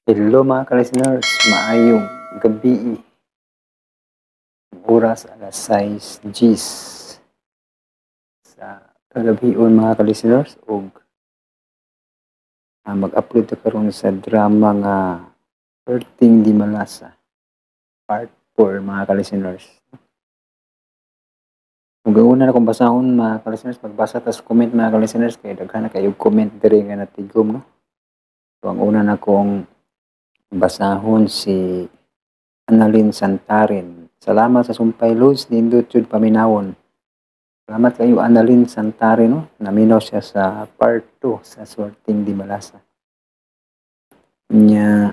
Hello, mga ka-listeners, maayong gabi. Oras alas 6 Gs sa kagabion, mga ka-listeners, ug mag-upload ta karon sa drama nga Swerteng Di Malasa part 4, mga ka-listeners. Ug ang una na kong basahon, mga ka-listeners, magbasa tas comment, mga ka-listeners, kay daghan na kayo comment diri nga natigom, no. So ang una na kong basahon si Annalyn Santarin. "Salamat sa sumpay, Lods, nindot jud paminawon." Salamat kayo, Annalyn Santarin, no. Naminaw siya sa part 2 sa Swerteng Di Malasa. Nya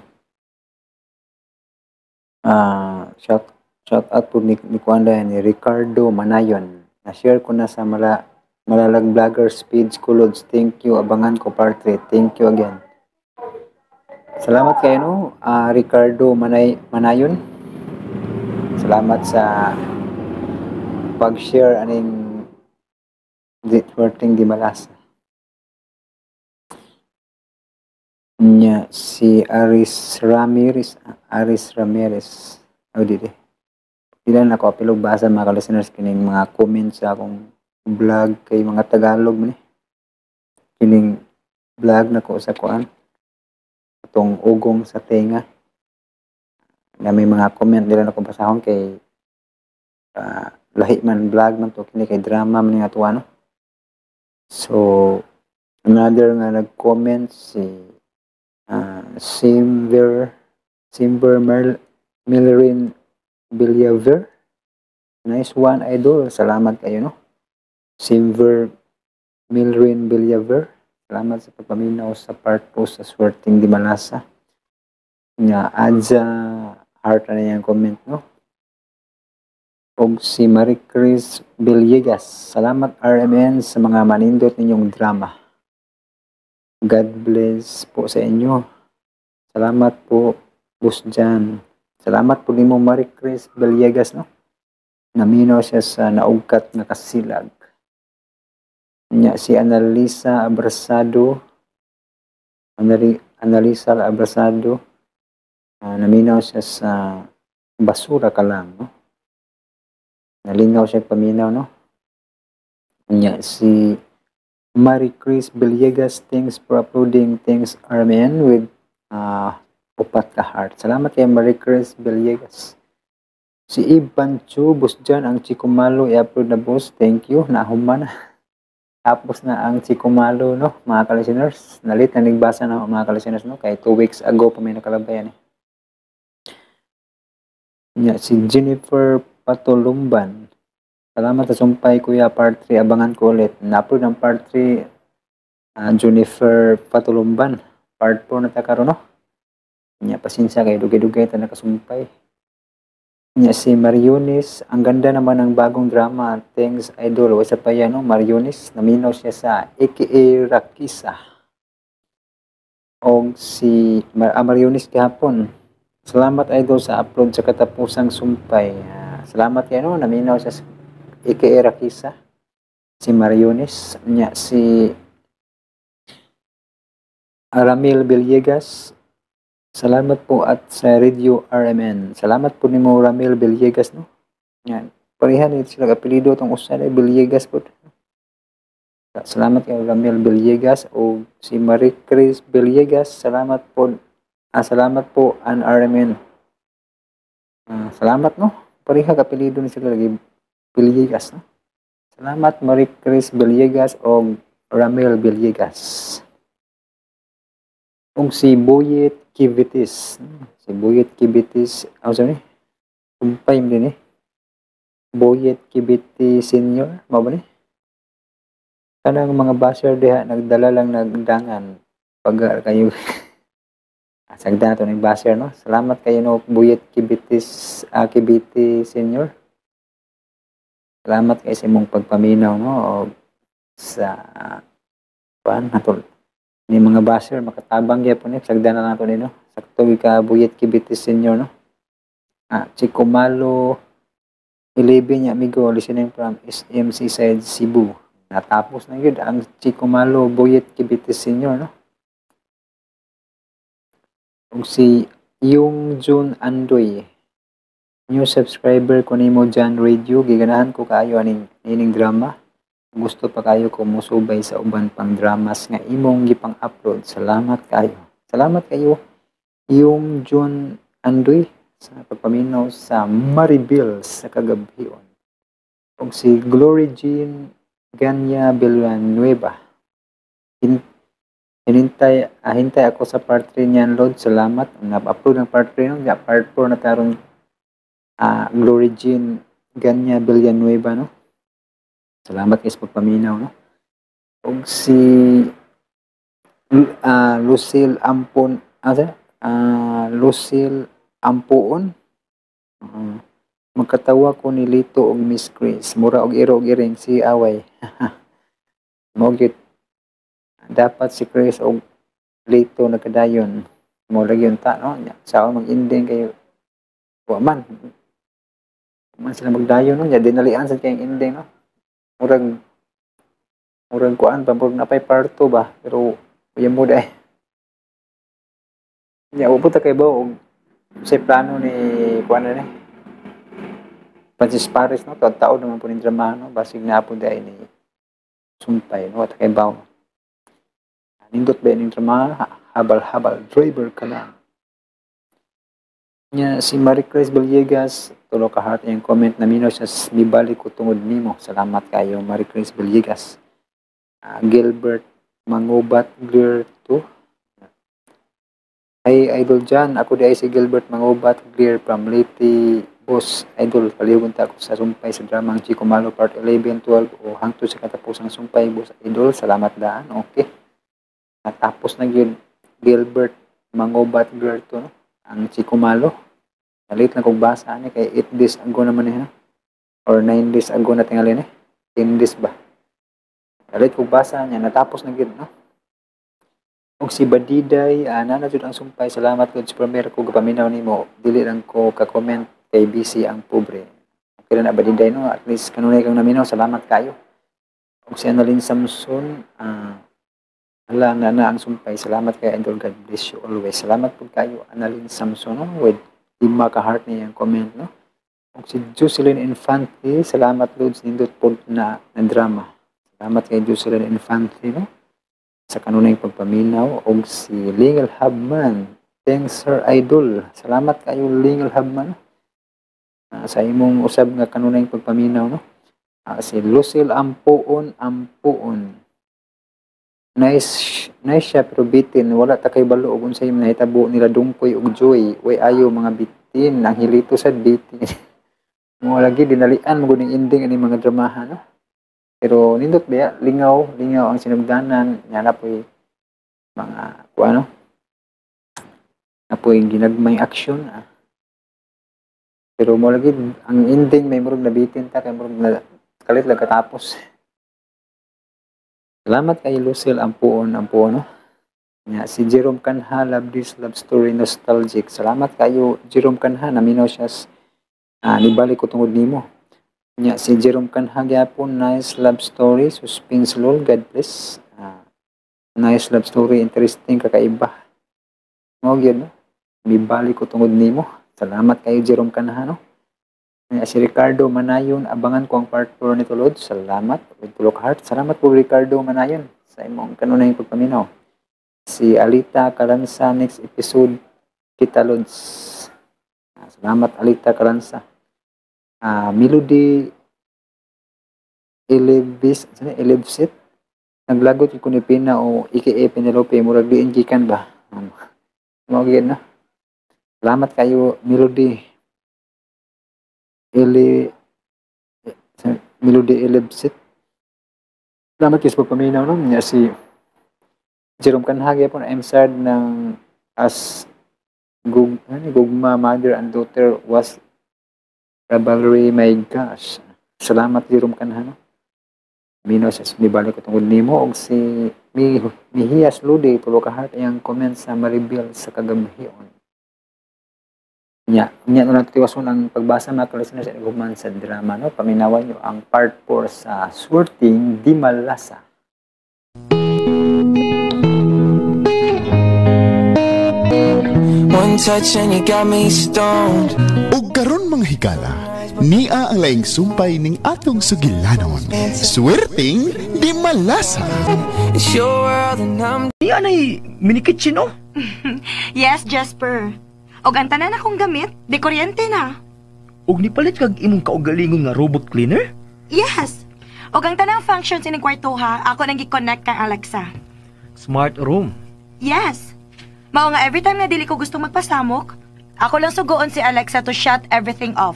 shout shout out po ni kuan ni Ricardo Manayon. Na-share ko na sa Malalag Vloggers page ko, Lods. "Thank you. Abangan ko part 3. Thank you again." Salamat kayo, no, Ricardo Manayon. Salamat sa pag-share aning Swerteng Di Malasa. Nya si Aris Ramirez, Aris Ramirez. Oh, di di. Pila na ako apilog basa, mga ka-listeners, kining mga comments sa akong vlog kay mga Tagalog man eh. Kining vlog na ko sa kuan, atong Ugong sa Tenga na may mga comment nila na kung basahon kay lahi man vlog man to kini kay drama man nga tuwa, no. So another nga nag-comment si Simver Millerin Villaver. "Nice one, idol." Salamat kayo, no, Simver Milrin Villaver. Salamat sa pagpaminaw sa part 2 sa Swerteng Di Malasa. Nga Adza heart na niyang comment, no. Og si Marie Chris Villegas. "Salamat, RMN, sa mga manindot ninyong drama. God bless po sa inyo. Salamat po, Boss Jan." Salamat po nimo, Marie Chris Villegas, no. Naminaw siya sa Naugkat nga Kasilag. Nya si Annalisa Abrasado, Annalisa Abrasado, naminaw siya sa Basura Ka Lang, no. Nalingaw siya paminaw, no. Nya si Marie Chris Villegas, "Thanks for uploading. Thanks, RMN," with upat ka heart. Salamat kay Marie Chris Villegas. Si Ivan Chu, "Boss Jan, ang Chico Malo i-upload na, boss. Thank you." Nahuma na. Tapos na ang Chico Malo, no, mga ka-listeners. Nalit na nagbasa na, mga ka-listeners, no, kay 2 weeks ago pa may nakalabayan eh. Nya, si Jennifer Patulumban. "Salamat sa sumpay, kuya, part 3 abangan ko ulit." Na-upload ang part 3, Jennifer Patulumban. Part 4 na ta karon, no. Nya, pasensya kay dugay-dugay ta nakasumpay. Nya si Marionis, "Ang ganda naman ng bagong drama. Thanks, idol." Wasa pa yan, no? Marionis, naminaw siya sa AKA Rakisa. Og si Marionis gihapon. "Salamat, idol, sa upload sa katapusang sumpay." Salamat kayo, no? Naminaw siya sa AKA Rakisa. Si Marionis. Nya si Ramil Villegas. "Salamat po at sa Radio RMN." Salamat po nimo, Ramil Villegas, no. Yan. Pareha ni sila apelyido tong usa na Villegas po. Salamat kay Ramil Villegas o si Marie Chris Villegas. Salamat po. Salamat po an RMN. Salamat, no. Pareha ka apelyido ni sila lagi Villegas, no. Salamat, Marie Chris Villegas o Ramil Villegas. Ug si Boyet Kivitis. Si Boyet Kivitis, ano sabi ni? Sumpay mo din eh. Boyet Kivitis Senior, mao ba ni? "Kanang mga basher diha nagdala lang nagdangan. Pag kayo." Sagda na to ng basher, no. Salamat kayo, no, Boyet Kivitis, Kibiti Senior. Salamat kay sa imong pagpaminaw, no, o sa kuan nato ni mga basher makatabang gyapon ni, sagda na nato ni, no. Sakto ka, Buyet Kibitis Senior, no. Chico Malo 11 niya, amigo, listening from SM Seaside, Cebu. Natapos na yun ang Chico Malo, Buyet Kibitis Senior, no. Ug si Yung Jun Andoy, new subscriber ko nimo John Radio, giganahan ko kaayo aning ining drama. Gusto pa kayo ko musubay sa uban pang dramas nga imong gipang-upload. Salamat kayo. Salamat kayo Yung Jun Andoy sa pagpaminaw sa Maribel sa kagabhion. Ug si Glory Jean Ganya Villanueva. Hinintay ako sa part 3 niyan, Lord. Salamat. Na-upload ng part 3 no? Ya, part 4 na taron, Glory Jean Ganya Villanueva, no? Salamat kay sa pagpaminaw, no? Ug si Lucille Ampon, Lucille Ampuon. Magkatawa ko ni Lito og Miss Chris. Mura og iro og iring si away. Mao gyud dapat si Chris og Lito nagkadayon. Mo lagi unta, no? Sa mag-ending kayo. Wa man. Man sila magdayon, no? Nya dinalian sa kayong ending, no? Murag kuan pa, murag napay part 2 ba, pero uya mo dai. Nya wa ta kay ba og sa plano ni kuan na ni Francis Paris, no? Taon naman po ni drama, no? Basig na po dai ni sumpay, no? Wa ta kay baw. Nindot ba ning drama? Habal-habal driver ka lang. Nya si Marie Chris Villegas, tulo ka heart yung comment na mino siya, mibalik ko tungod nimo. Salamat kayo Marie Chris Villegas. Gilbert Mangubat Clear 2. Ay idol Jan, ako di ay si Gilbert Mangubat Clear from Leyte, boss idol. Palihog ta ako sa sumpay sa dramang Chico Malo part 11, 12 o hangtod sa katapusang sumpay, boss idol. Salamat daan. Okay. Natapos na gyud Gilbert Mangubat Clear 2, no? Ang Chico Malo. Nalit lang kog basa ani kay 8 days ago naman ni, no? Or 9 days ago na tingali ni. 10 days ba? Nalit kog basa niya, natapos na gyud, no? Og si Badiday, nana jud ang sumpay. Salamat gud sa premier ko gapaminaw nimo. Dili lang ko ka-comment kay busy ang pobre. Okay na Badiday, no? At least kanunay kang naminaw, salamat kayo. Og si Annalyn Samson, ala na na ang sumpay. Salamat kay idol, God bless you always. Salamat pud kayo Annalyn Samson, no? With lima ka heart niya yung comment, no? Og si Jocelyn Infante, salamat Lods, nindot po na drama. Salamat kay Jocelyn Infante, no? Sa kanunay pagpaminaw. Og si Lingal Habman, thanks sir idol. Salamat kayo Lingal Habman, sa imong usab nga kanunay pagpaminaw, no? Si Lucille Ampuon Ampuon. Nice, nice siya pero bitin, wala ta kay balo og unsay nahitabo nila Dungkoy og Joy. Way ayo mga bitin, ang hilito sad bitin. Mo lagi dinalian mo ning ending ani mga dramahan, no? Pero nindot ba, lingaw, lingaw ang sinugdanan, nya na poy mga kuano. Na poy ginagmay action, ah. Pero mo lagi ang ending may murag nabitin ta kay murag na kalit lang katapos. Salamat kay Lucille Ampuon Ampuon, no? Nya si Jerome Kanha, love this love story, nostalgic. Salamat kayo Jerome Kanha, naminaw siya nibalik ko tungod nimo. Nya si Jerome Kanha gyapon, nice love story, suspense lol, God bless. Nice love story, interesting, kakaiba. Mao gyud, no? Mibalik ko tungod nimo. Salamat kayo Jerome Kanha, no? Nya si Ricardo Manayon, abangan ko ang part 4 nito Lord. Salamat with tulok heart. Salamat po Ricardo Manayon sa imong kanunay pagpaminaw. Si Alita Kalansa, next episode kita Lods. Salamat Alita Kalansa. Melody Elibis, ano, Elibsit. Naglagot ko ni Pina o aka Penelope, murag diin gikan ba? Mao gyud, no? Salamat kayo Melody Eli Melody Elibsit. Salamat kayo sa pagpaminaw, no? Nya si Jerome Kanhagi po, I'm sad ng as ano, Gugma mother and daughter was rivalry, my gosh. Salamat Jerome Kanha, no? Mino sa mibalik ko tungod nimo. Og si Mihiyas Lude, tulo ka heart iyang comment sa Maribel sa kagabhion. Nya na tiwason ang pagbasa mga ka-listeners sa human sa drama, no? Paminawan nyo ang part 4 sa Swerteng Di Malasa. One touch and you got me stoned. Ug karon mga higala, nia ang laing sumpay ning atong sugilanon. Swerteng di malasa. It's your world and I'm Yan ay mini kitchen, oh. Yes, Jasper. Og ang tanan akong gamit, di kuryente na. Ug nipalit kag imong kaugalingon nga robot cleaner? Yes. Og ang tanang functions ining kwartuha, ako nang gi-connect kang Alexa. Smart room. Yes. Mao nga every time nga dili ko gusto magpasamok, ako lang sugoon si Alexa to shut everything off.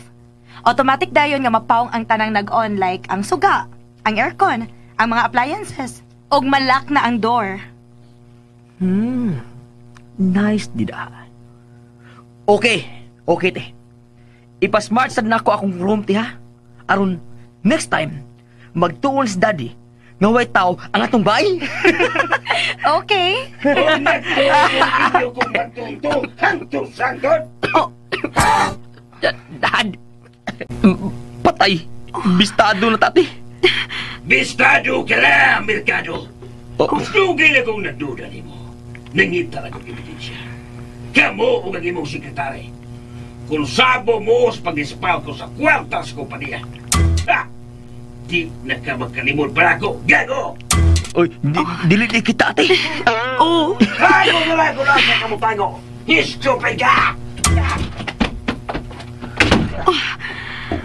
Automatic dayon nga mapawong ang tanang nag-on like ang suga, ang aircon, ang mga appliances, ug ma-lock na ang door. Nice di da. Okay, okay te. Ipa-smart sad nako akong room te ha. Aron next time magtuon si daddy nga way tao ang atong bahay. Okay. Oh. Dad. Patay. Bistado na tati. Bistado ka na, Merkado. Oh. Kung dugay na kong nagduda nimo, nangita na kong ebidensya. Kamo o ang imong sekretary. Kung sabo mo sa pag-ispaw ko sa kwarta sa kompanya. Ha! Di na ka magkalimod para ako. Gago! Oy, dili di kita ate. Oh. Ay, kung wala ko lang sa kamutango. Stupid ka!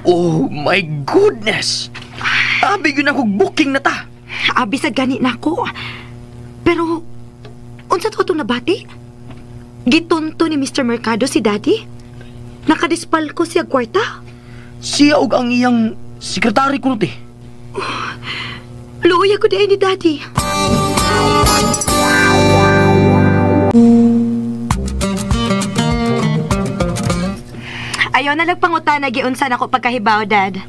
Oh my goodness. Abi gyud akong booking na ta. Abi sa gani nako. Pero unsa to atong nabati? Gitunto ni Mr. Mercado si Daddy? Nakadispal ko siya kwarta? Siya og ang iyang sekretary ko te. Luoy ako di ni Daddy. Ayaw na lang pangutana giunsa nako pagkahibaw, Dad.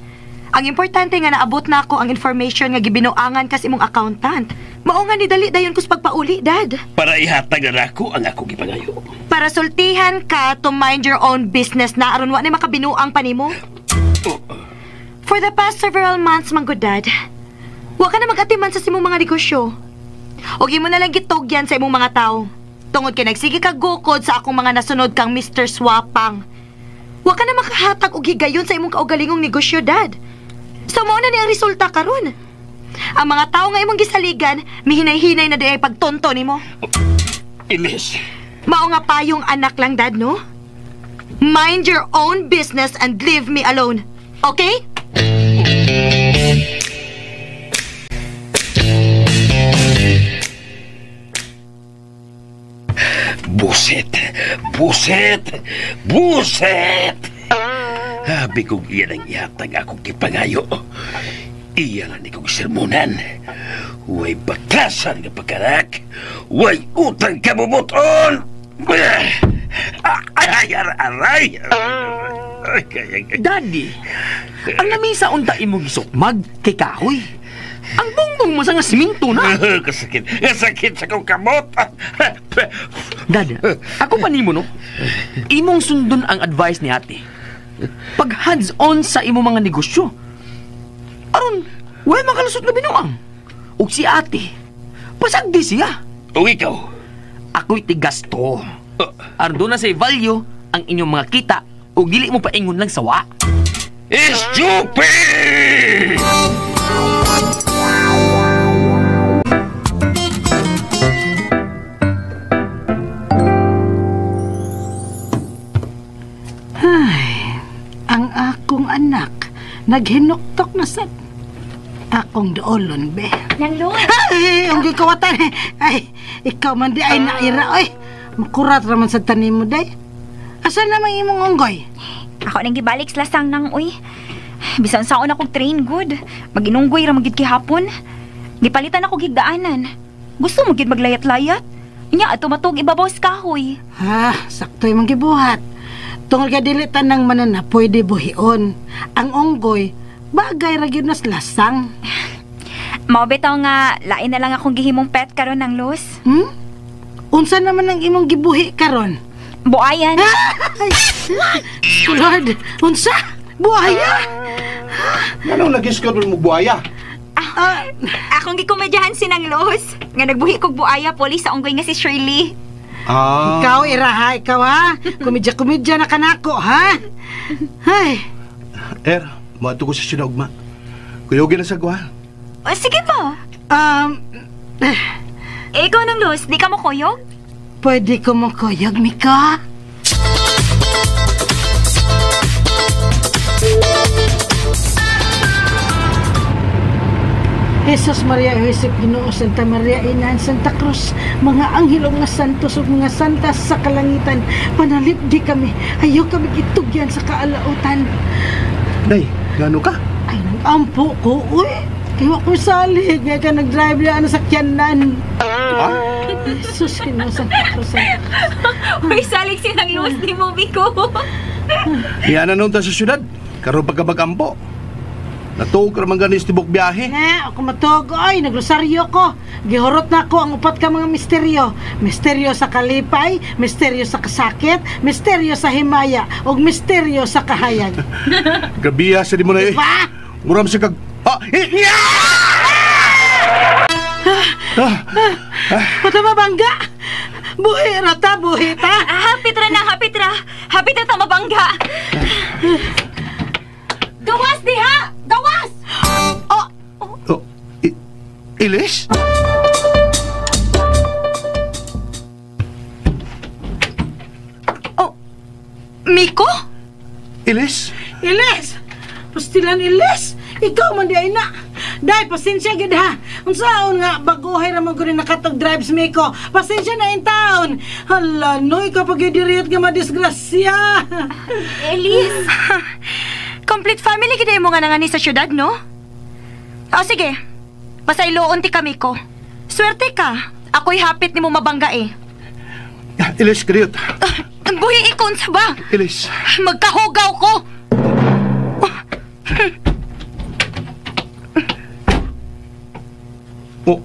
Ang importante nga naabot na ako ang information nga gibinuangan kas imong accountant. Mao nga ni dali dayon kus pagpauli, Dad. Para ihatag na nako ang akong gipangayo. Para sultihan ka to mind your own business na aron wa na makabinuang pa nimo. For the past several months, man gud, Dad, wa ka na mag-atiman sa imong mga negosyo. Og imo na lang gitugyan sa imong mga tao. Tungod kay nagsige ka gukod sa akong mga nasunod kang Mr. Swapang. Wa ka na makahatag og higayon sa imong kaugalingong negosyo, Dad. So mao na ni ang resulta karon. Ang mga tao nga imong gisaligan, mihinay-hinay na di ay pagtonto nimo. Ilis. Mao nga payong anak lang, Dad, no? Mind your own business and leave me alone. Okay? Buset! Buset! Buset! Habi kong iyan ang ihatag akong gipangayo. Iya lang ni kong sermonan. Way batasan nga pagkanak. Way utang kabubuton! Ay, aray! Ay, ay, ay. Daddy, ang lamisa unta imong gisukmag kay kahoy. Ang bongbong mo sa nga siminto na. Kasakit, kasakit sa kong kamot. Dad, ako pa nimo no. Imong sundon ang advice ni ate. Pag hands-on sa imong mga negosyo. Aron, way makalusot na binuang. Ug si ate, pasagdi siya. O ikaw? Ako'y tigasto. Aron doon na sa value ang inyong mga kita o dili mo paingon lang sawa. Stupid! Ay, ang akong anak naghinuktok na sa akong doolon, be. Nang Lord. Ay, ang gikawatan. Ay, ikaw man di ay naira. Ay, makurat raman sa tanim mo, day. Asa namang imong unggoy? Ako nang gibalik sa lasang nang uy. Bisan saon akong train good. Maginunggoy ra magid kihapon. Gipalitan ako gigdaanan. Gusto mo gid maglayat-layat? Nya ato matug ibabaw sa kahoy. Ha, sakto imong gibuhat. Tungod kay dili tanang manana pwede buhion. Ang unggoy, bagay ra gyud nas lasang. Mao bitaw nga lain na lang akong gihimong pet karon ng Luz. Hmm? Unsa naman ang imong gibuhi karon? Buayan. Ay, Lord, unsa? Buhaya? Anong nag-schedule mo buhaya? Akong gikomedyahan si Nang Luz. Nga nagbuhi kog buaya poli sa unggoy nga si Shirley. Ah. Ikaw, Ira, ha? Ikaw, ha? Komedya-komedya na kanako, ha? Ay. Er, moadto ko sa syudad ugma. Kuyogin na sa guha. O, sige pa. Ikaw nang Luz, di ka mo kuyog? Pwede ko mo kuyog, Mika? Jesus, Maria, Josep, Ginoo, Santa Maria, Inahan, Santa Cruz, mga anghel o mga santos o mga santas sa kalangitan, panalipdi kami, ayaw kami gitugyan sa kaalautan. Day, gano ka? Ay, nag-ampo ko, uy. Kaya ko salig, nga ka nag-drive na ano sa kyanan. Ha? Jesus, Ginoo, Santa Cruz, Santa Cruz. Uy, salig sinang Luz ni mo, Miko. Iyan na ta sa syudad, karon pagka mag-ampo. Natuog ka naman ganis tibok biyahe. Na, ako matog. Ay, nagrosaryo ko. Gihurot na ako ang upat ka mga misteryo. Misteryo sa kalipay, misteryo sa kasakit, misteryo sa himaya, ug misteryo sa kahayag. Grabiya sa di mo na eh. Diba? Muram sa kag... Ah! Puta mabangga! Buhi rata, buhi ta! Hapit ra na, hapit ra. Hapit ra ta mabangga. Gawas diha! Gawas! Oh! Oh, Ilis? Oh, Miko? Ilis? Ilis! Pastilan, Ilis! Ikaw man di ay na. Day, pasensya gid ha. Unsaon nga baguhay ra mo gud nakatog drives Miko. Pasensya na in taon. Hala no, ikaw pag diriyot nga madisgrasya. Elis! Complete family gid mo nga nangani sa syudad, no? O sige. Pasayloon ti kami ko. Swerte ka. Ako'y hapit nimo mabangga eh. Ilis, kadiyot. Buhi ikon sa ba? Ilis. Magkahugaw ko. Oh.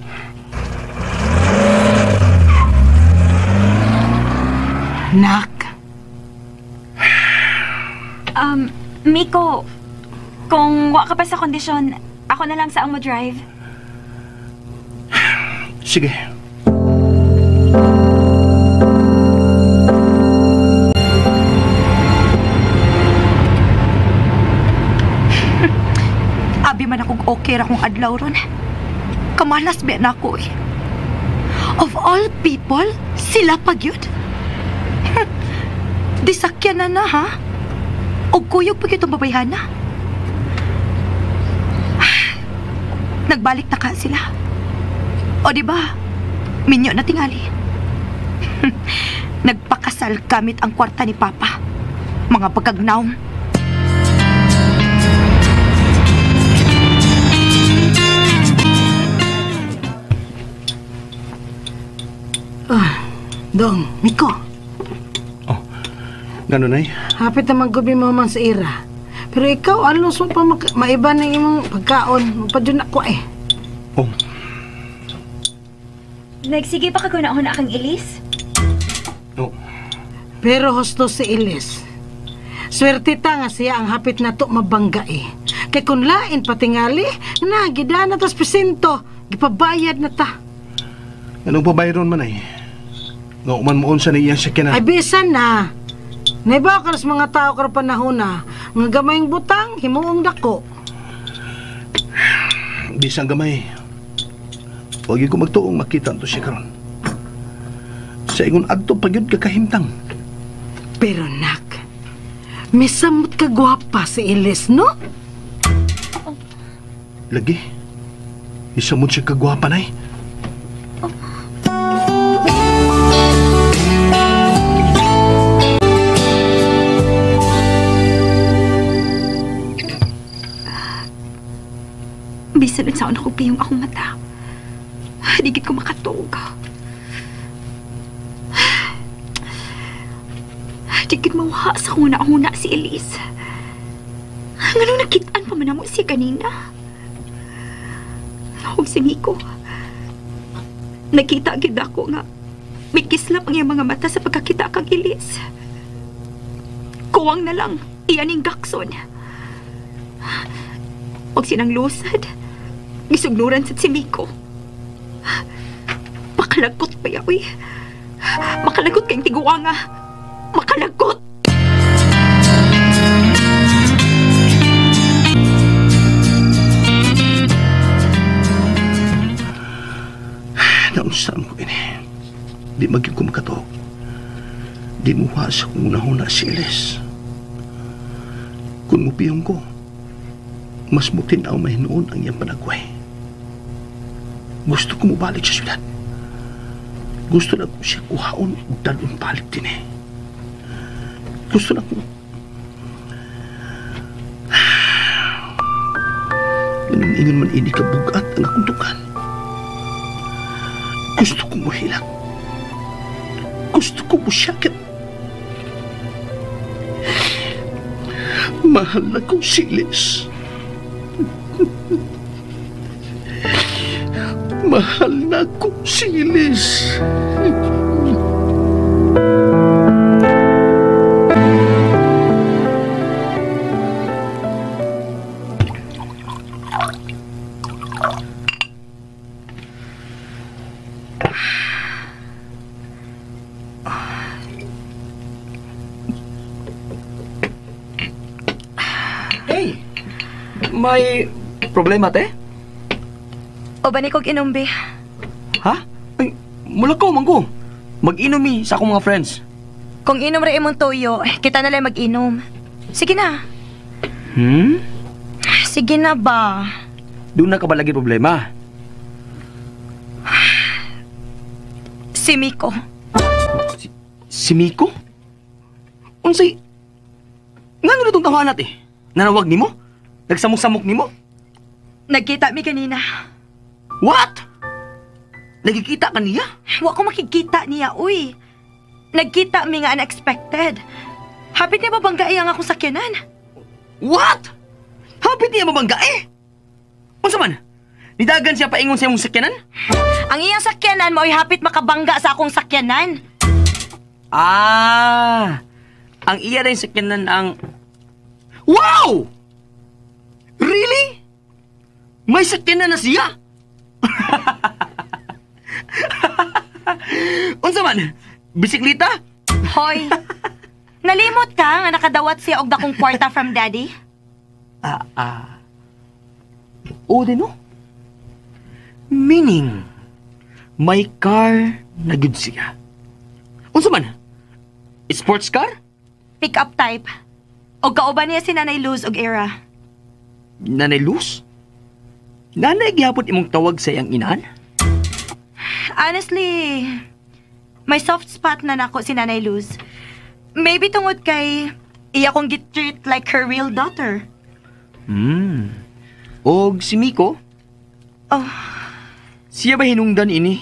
Nak. Miko, kung wa ka pa sa kondisyon, ako na lang sa ang mo-drive. Sige. Abi man akong okay ra kong adlaw ron. Kamalas ba na ako eh. Of all people, sila pa gyud. Disakyan na na ha. O kuyog pa gyud ang babayhana. Nagbalik na ka sila. O di ba? Minyo na tingali. Nagpakasal gamit ang kwarta ni Papa. Mga pagkagnaong. Dong, Miko. Oh, ganun ay? Hapit na maggubi mo man sa ira. Pero ikaw, alos mo pa maiba ng imong pagkaon. Mapadyon ako eh. Oh. Nagsige pa kaguna-una kang Elis? Oh. Pero husto si Elis. Swerte ta nga siya ang hapit na to mabangga eh. Kay kung lain patingali, na, gidaan na tas presinto. Gipabayad na ta. Anong pabayron man ay? Nga uman mo sa niya sa kina. Ay, bisan na. Naiba ka sa mga tao karon panahon na. Nga gamayng butang, himuong dako. Bisan gamay. Huwag ko magtuong makita to siya karon. Sa ingon adto pagyud kakahimtang. Pero nak, misamot ka gwapa si Elis, no? Oh. Lagi. Isamot siya kagwapa nay. Oh. Bisan unsaon ako piyong akong mata. Digit ko makatuog. Digit mawha sa huna-huna si Elise. Nganong nakitaan pa man namo siya kanina. Huwag si Miko. Nakita gid ako nga may kislap ang iyang mga mata sa pagkakita kang Elise. Kuwang na lang iyaning gakson. Huwag sinang lusad. Gisugnuran sa si Miko. Pakalagkot pa yaw eh. Makalagot kayong tiguanga. Makalagot! Naunsaan ko ini. Di magyud ko makatuog. Di muha sa kong unahuna si Elis. Kung mupiyong ko, mas mutinaw mahinuon ang iyang panagway. Gusto ko mubalik sa syudad. Gusto na ko siya kuhaon ug dadon balik din eh. Gusto na ko. Ingon man ini kabugat ang akong tukan. Gusto ko muhilak. Gusto ko musyakit. Mahal na ko si Liz. Mahal na ko si Liz. Hey, may problema, te? O ba ni kog inom, be? Ha? Ay, mula ko, mangko. Mag-inom mi sa akong mga friends. Kung inom ra imong toyo, kita na lang mag-inom. Sige na. Hmm? Sige na ba? Doon na ka ba lagi problema? Si Miko. Si Miko? Unsay? Ngano na itong tawahan natin? Nanawag nimo? Nagsamok-samok nimo? Nagkita mi kanina. What? Nagkikita ka niya? Wa ko makikita niya, uy. Nagkita mi nga unexpected. Hapit niya mabanggae ang akong sakyanan. What? Hapit niya mabanggae? Unsa man? Nidagan siya paingon sa imong sakyanan? Ang iyang sakyanan mao'y hapit makabangga sa akong sakyanan. Ah, ang iya rin sakyanan ang... Wow! Really? May sakyanan na siya? Unsa man? Bisikleta? Hoy, nalimot ka nga nakadawat siya og dakong kwarta from daddy? Oo din, no? Meaning, may car na gud siya. Unsa man? Sports car? Pick up type. Og kauban niya si Nanay Luz og Era. Nanay Luz? Nanay gihapon imong tawag sa iyang inahan? Honestly, may soft spot na nako si Nanay Luz. Maybe tungod kay iya kong gitreat like her real daughter. Og si Miko? Oh. Siya ba hinungdan ini?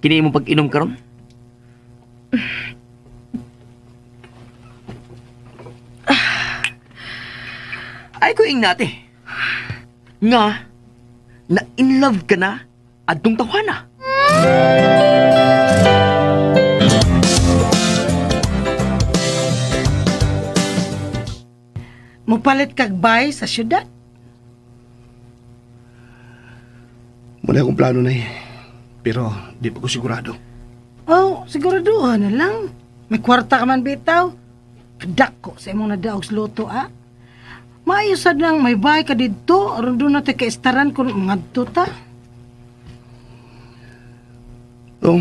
Kini imong pag-inom karon? Ay ko ing nate. Nga, na in love ka na adtong tawana. Mupalit kag bay sa syudad? Muna akong plano na eh. Pero di pa ko sigurado. Oh, siguraduhan na lang. May kwarta ka man bitaw. Kadako sa imong nadaog sa luto, ah. Maayo sad lang may bahay ka didto. Aron doon natin kaistaran kung ngadto ta. Oh,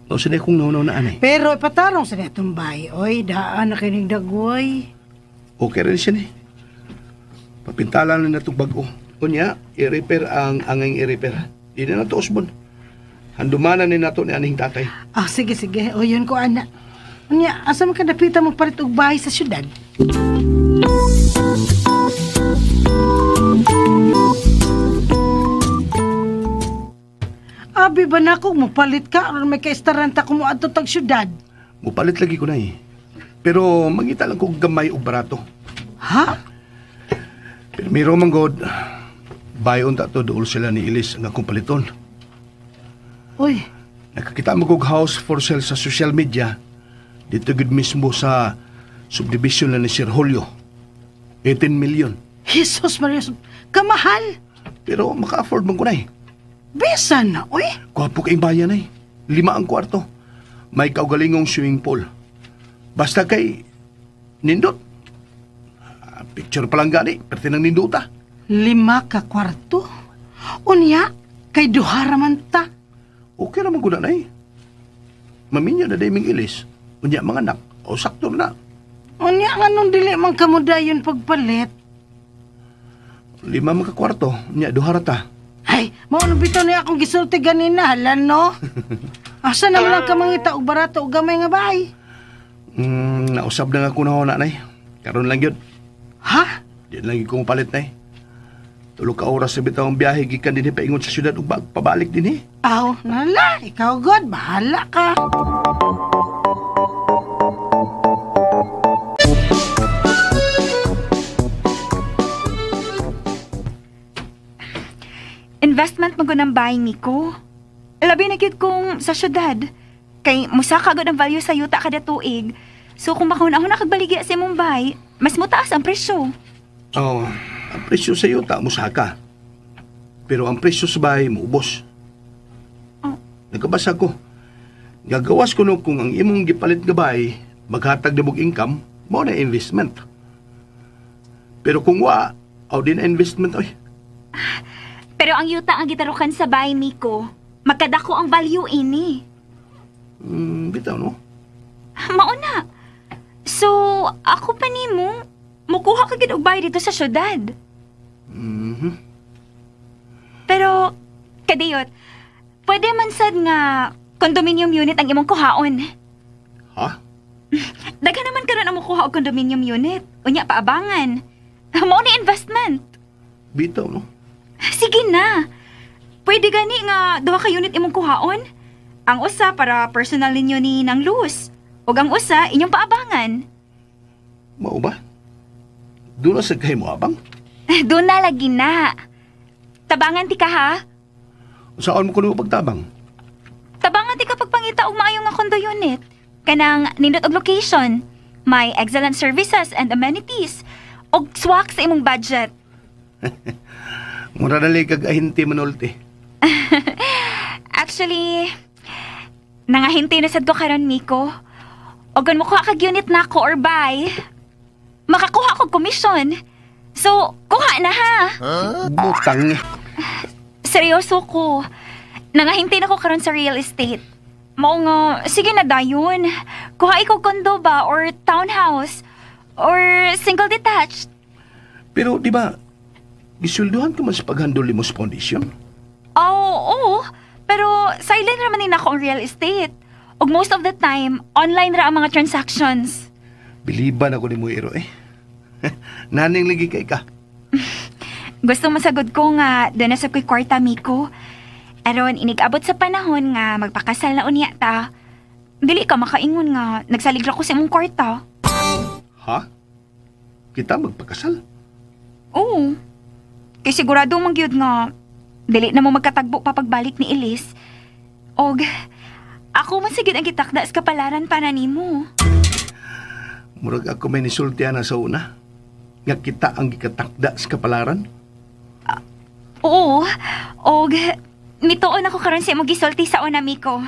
oh sinay kong naunaw na anay. Pero ipatarong sa itong bahay, oy. Daan na kining dagway. Okay rin siya ni. Papintalan na natong bago. Unya, i-repair ang angay i-repair. Di na nato usbon. Handumanan ni nato ni anihing tatay. Ah, sige, sige. O, yun ko, ana. Unya, asa man ka napita mo palit og bahay sa syudad? Abi ba na kung mupalit ka aron may kaistaranta ko mo adto tag syudad? Mupalit lagi ko na eh. Pero mangita lang kog gamay og barato. Ha? Pero miro man god, bayon ta to dool sila ni Ilis ang akong paliton. Uy, Nakakita mo kog house for sale sa social media. Dito gud mismo sa subdivision na ni Sir Julio. 18 million. Jesus Maria, kamahal. Pero maka-afford man ko na eh. Bisan na, uy. Gwapo kayong bayan eh. 5 ang kwarto. May kaugalingong swimming pool. Basta kay nindot. Picture pa lang gani, perti ng ninduta. 5 ka kwarto? Unya, kay duha ra man ta. Okay naman ko na, nay. Maminyo na day ming ilis. Unya mga anak, o sakto na. Unya nga nung dili man kamudayon pagpalit. 5 man ka kwarto, unya duha ra ta. Ay, mao na bitaw niya akong gisulti ganina, hala no. Asa na lang ka mangita og barato og gamay nga bahay? Nausab na nga ko na nay. Karon lang yun. Ha? Di lang ko palit nay. 3 ka oras sa bitaw ang biyahe gikan dinhi paingon sa syudad ug pabalik dinhi. Aw, nala, ikaw god, bahala ka. Investment mo ng bahay, Miko. Labi na gyud kung sa syudad. Kay musaka gud ang value sa yuta kada tuig. So kung makahuna-huna kag baligya sa imong bahay, mas mutaas ang presyo. Oh, ang presyo sa yuta musaka. Pero ang presyo sa bahay muubos. Oh. Nagkabasa ko. Gagawas ko no kung ang imong gipalit nga bahay maghatag na mong income, mao na investment. Pero kung wa, aw di na investment oy. Pero ang yuta ang gitarukan sa bahay, Miko, magkadako ang value ini. Bitaw no? Mauna. So, ako pa nimo, mukuha ka gid og bahay dito sa syudad. Mhm. Pero, kadiyot, pwede man sad nga condominium unit ang imong kuhaon. Ha? Daghan naman karon ang mukuha og condominium unit. Unya paabangan. Mao ni investment. Bitaw no? Sige na. Pwede gani nga duha ka unit imong kuhaon. Ang usa para personal ninyo ni Nang Luz. Ug ang usa inyong paabangan. Mao ba? Doon na sa kay mo abang? Doon na lagi na. Tabangan ti ka ha? Saan mo kuno pagtabang? Tabangan ti ka pagpangita og maayo nga condo unit. Kanang nindot og location, may excellent services and amenities, og swak sa imong budget. Mura dali kag ahinti manulti. Actually, nangahinti na sad ko karon, Miko. Og kun mokuha kag unit nako or buy, makakuha kog komisyon. So, kuha na ha. Huh? Butang. Seryoso ko. Nangahinti na ko karon sa real estate. Mao nga, sige na dayon. Kuha ikaw kondo ba or townhouse or single detached. Pero di ba, gisulduhan ka man sa paghandol mo sa foundation? Oo, oo. Pero silent raman din ako ang real estate. Ug most of the time, online ra ang mga transactions. Biliban ako ni mo, Iro eh. Naning lagi kay ka. Gusto masagod ko nga doon na sa ko'y kwarta, Miko. Aron, inig-abot sa panahon nga magpakasal na unya ta. Dili ka makaingon nga nagsalig ra ko sa imong kwarta. Ha? Kita magpakasal? Oo. Kay sigurado man gyud nga dili na mo magkatagbo pa pagbalik ni Elise. Og ako man sigud ang gitakda sa kapalaran para nimo. Murag ako may nisultian na sa una. Nga kita ang gikatakda sa kapalaran? Oo. Og mituon ako karon sa imong gisulti sa una, Miko.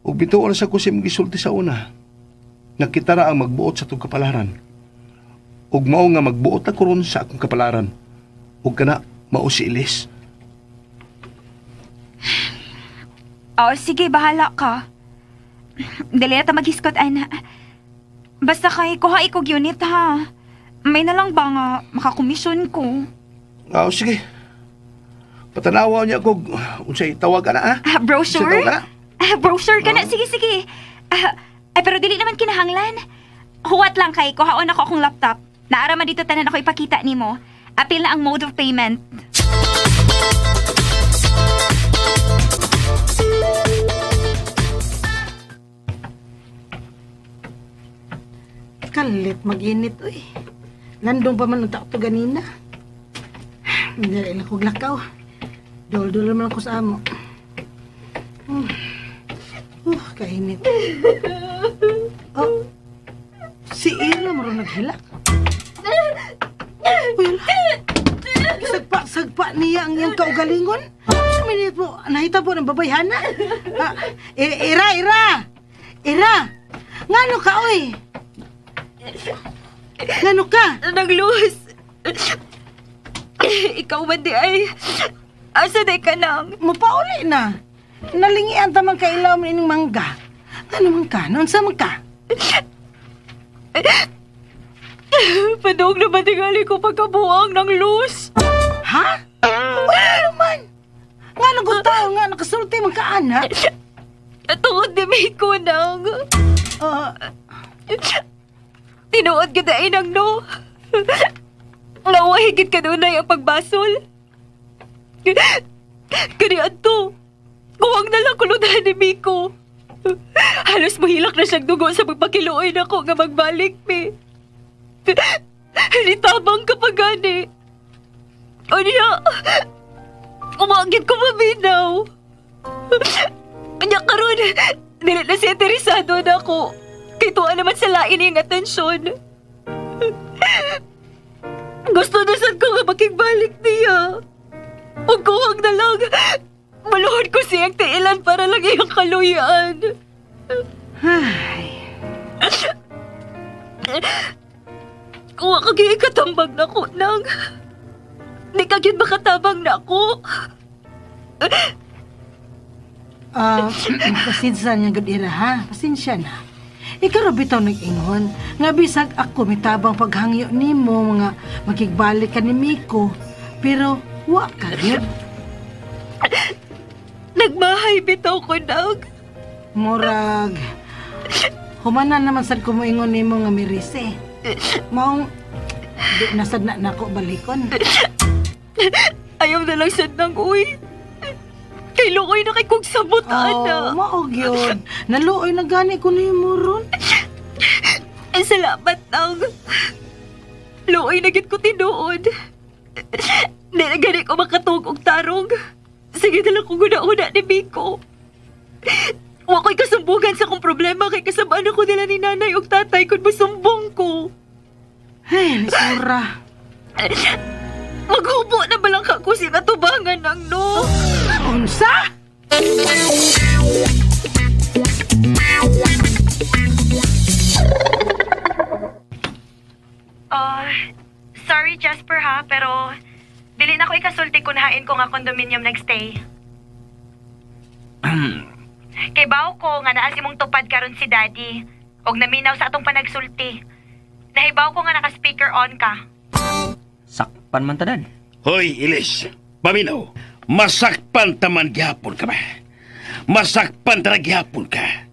Og mituon sa ko sa imong gisulti sa una. Nga kita ra ang magbuot sa atong kapalaran. Og mao nga magbuot ako ron sa akong kapalaran. Og kana mao si Elise. Oo, sige, bahala ka. Dili na ta maghiskot, ana. Basta kay kuha ikog unit, ha? May na lang ba nga makakomisyon ko? Oo, sige. Patanawa niya kung unsay tawag ka na, ha? Brochure? Unsay tawag ka na? Brochure ka na. Sige, sige. Ay, pero dili naman kinahanglan. Huwat lang kay kuhaon ako akong laptop. Naara man dito tanan ako ipakita nimo. Apil na ang mode of payment. Kalit mag-init, uy. Landong pa man ang takto ganina. Dali lang kong lakaw. Dol-dol man ako sa amo. Kainit. Oh, si Ila marunong naghilak. Uy, ala. Sagpa-sagpa niya ang iyang kaugalingon. minute po, nahitabo ng babayhana. Ira, Ira! Ira! Ngano ka, oy? Ngano ka? Naglus. Ikaw man di ay. Asa di ka nang? Mapauli na. Nalingian tamang kailaw mo ining mangga. Ngano man ka? Noon sa man ka? Padong na ba tingali ko pagkabuang ng luz? Ha? Wala naman. Ngano ko tao nga nakasulti man ka, anak? Tungod ni Miko nang. Tinuod ka na inang no. Nawahigit ka doon ang pagbasol. Kani adto. Kuwang na lang kulutan ni Miko. Halos mahilak na siyang dugo sa pagpakiluoy na ko nga magbalik, mi. Nitabang ka pa gani. O niya, umagit ko maminaw. Kanya karon, dili na siya interesado na ako. Kay tuwa naman sa lain iyang atensyon. Gusto na sad ko nga makigbalik niya. Huwag kuwag na lang. Maluhod ko siyang tiilan para lang iyang kaluyan. Ay. Kuha ka gaya katambag na ko nang. Di ka gyud makatabang na ako. Pasensya niya gud Ira, ha? Pasensya na. Ikaw ra bitaw nag-ingon nga bisag ako mitabang paghangyo nimo mga makigbalik ka ni Miko, pero wa ka gyud. Nagmahay bitaw ko nag. Murag humana naman sad ko moingon nimo nga mirise. Maong di na sad na nako balikon. Ayaw na lang sad nang uy. Kay luoy na kay kong sabot, ana. Oh, mao gyud. Naluoy na gani ko nimo ron. Eh, salamat nang. Luoy na gid ko tinuod. Di na gani ko makatuog og tarong. Sige na lang kung guna-una ni Miko. Wa ko'y kasumbugan sa akong problema kay kasabaan ako nila ni nanay og tatay kung masumbong ko. Hey, lisura. Maghubo na ba lang ka ko sinatubangan ng no? Unsa? Sorry Jasper ha, pero dili na ko ikasulti kung hain ko nga condominium nagstay. Kay bawo ko nga naa si mong tupad karon si Daddy. Og naminaw sa atong panagsulti. Nahibaw ko nga naka-speaker on ka. Sakpan man tanan. Hoy, Ilis. Paminaw, masakpan taman gihapon ka ba? Masakpan tara gihapon ka.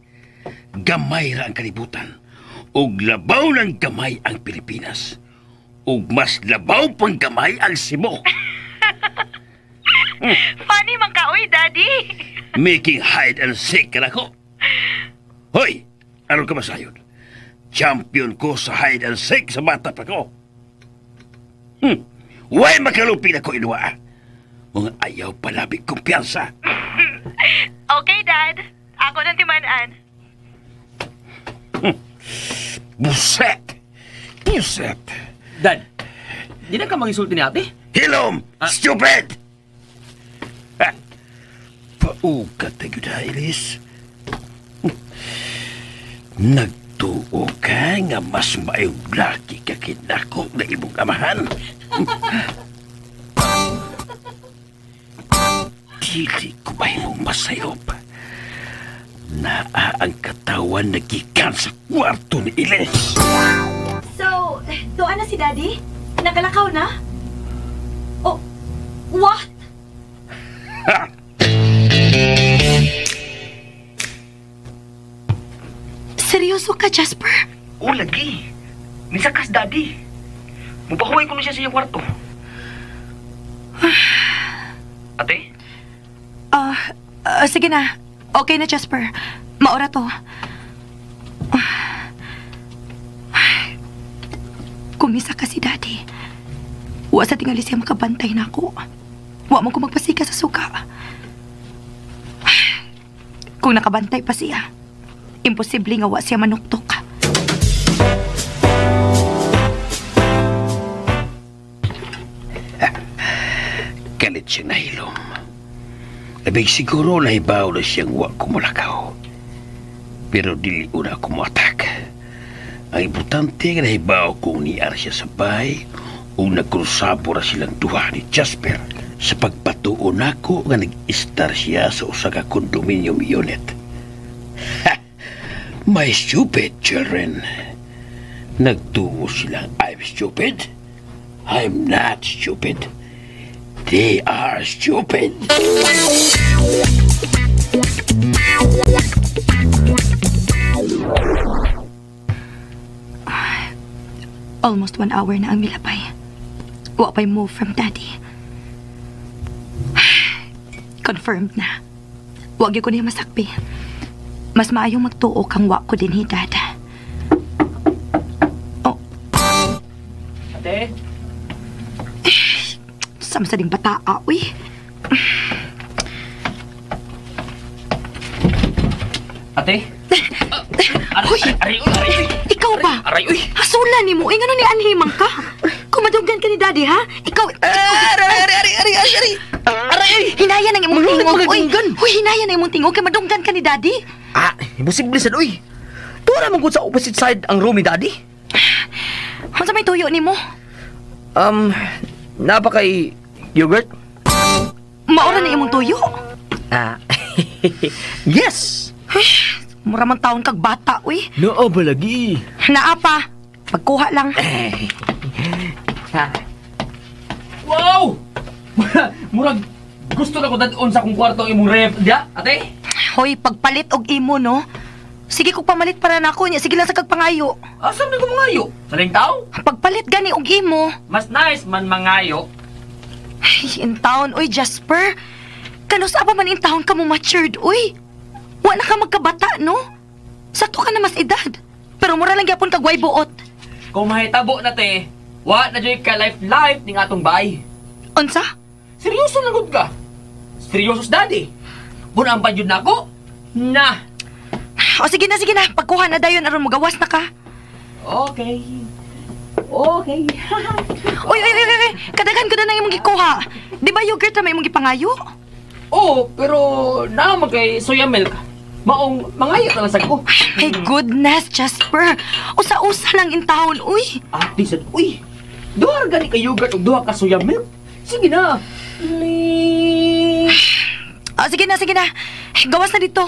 Gamay ra ang kalibutan. Ug labaw ng gamay ang Pilipinas. Ug mas labaw pang gamay ang Cebu. Funny man ka, oy, Daddy. Making hide and seek ka na ko. Hoy, ano ka masayon? Champion ko sa hide and seek sa bata pa ko. Way makalupin ako inuwa. Mga ayaw palabig kumpiyansa. Okay, Dad. Ako ng timanan. Buset! Buset! Dad, di na ka magisulti ni ate? Hilom! Stupid! Ha! Paugat na yun, Ilis. Nagtuo ka nga mas maayong laki ka kinako na imong amahan. Dili ko mahimong masayop. Naa ang katawan nagikan sa kwarto ni Ilis. So, doon na si Daddy? Nakalakaw na? Oh, what? Ha! Seryoso ka, Jasper? O, lagi. Misakas, Daddy. Mupahuway ko na siya sa iyong kwarto. Ate? Sige na. Okay na, Jasper. Maura to. Kumisa ka si Daddy. Wa sa tingali siya makabantay na ako. Wa man ko magpasika sa suka. Kung nakabantay pa siya, imposible nga wa siya manuktok. Galit siya nahilom. Kabig siguro nahibaw na siyang wa kumulakaw. Pero dili una kumuatak. Ang importante nga nahibaw kung niar siya sa bahay o nagkrusabo ra silang duha ni Jasper sa pagpatuo nako nga nag-istar siya sa usa ka condominium unit. Ha! My stupid children. Nagtuo silang I'm stupid. I'm not stupid. They are stupid. Almost 1 hour na ang milabay. Wa pa'y move from daddy. Confirmed na. Wag ko niya masakpi. Mas maayong magtuo kang wa ko din hi dad. Oh. Ate? Sama sa ding bataa, uy. Ate? Uy! Aray, uy, aray, uy. Ikaw ba? Aray, uy. Hasula ni mo. Ngano ni anhimang ka? Kumadunggan ka ni daddy, ha? Ikaw... Aray, aray, aray, aray, aray, aray. Aray, uy. Hinaya ng imong Manunod tingog, uy. magadunggan. Uy, hinaya ng imong tingog. Kay madunggan ka ni daddy. Ah, imposible sad, uy. Tuwa naman sa opposite side ang room ni daddy. Unsa may tuyo nimo? Napakay yogurt? Maura na imong tuyo? Ah, yes. Mura man taon kag bata, uy. Noo ba lagi? Naa pa. Pagkuha lang. Wow! Murag gusto na ko dad-on sa akong kwarto ang imong ref. Diya, ate? Hoy, pagpalit og imo, no? Sige kog pamalit para nako niya. Sige lang sa kagpangayo. Asa man ko mangayo? Sa laing tao? Pagpalit gani og imo. Mas nice man mangayo. Ay, in town, uy, Jasper. Kanus pa man in town ka mo matured, uy. Wa na ka magkabata, no? Sakto ka na mas edad. Pero mura lang gyapon kag way buot. Kung mahitabo na te, wa na joy ka life life ning atong bay. Unsa? Seryoso na gud ka? Seryoso sa daddy? Kung ang padyod na ako? Na. O sige na, sige na. Pagkuha na dayon aron mogawas na ka. Okay. Okay. Uy, uy, uy, uy. Kadaghan ko na nang imong gikuha. Di ba yogurt na may imong gipangayo? Oo, pero naa man kay soya milk. Maong mangayo na lang sa ko. My goodness, Jasper. Usa-usa lang in town, uy. Ate sad, uy. Duha ra gani ka yogurt ug duha ka soya milk. Sige na. Please. Ah, sige na, sige na. Gawas na dito.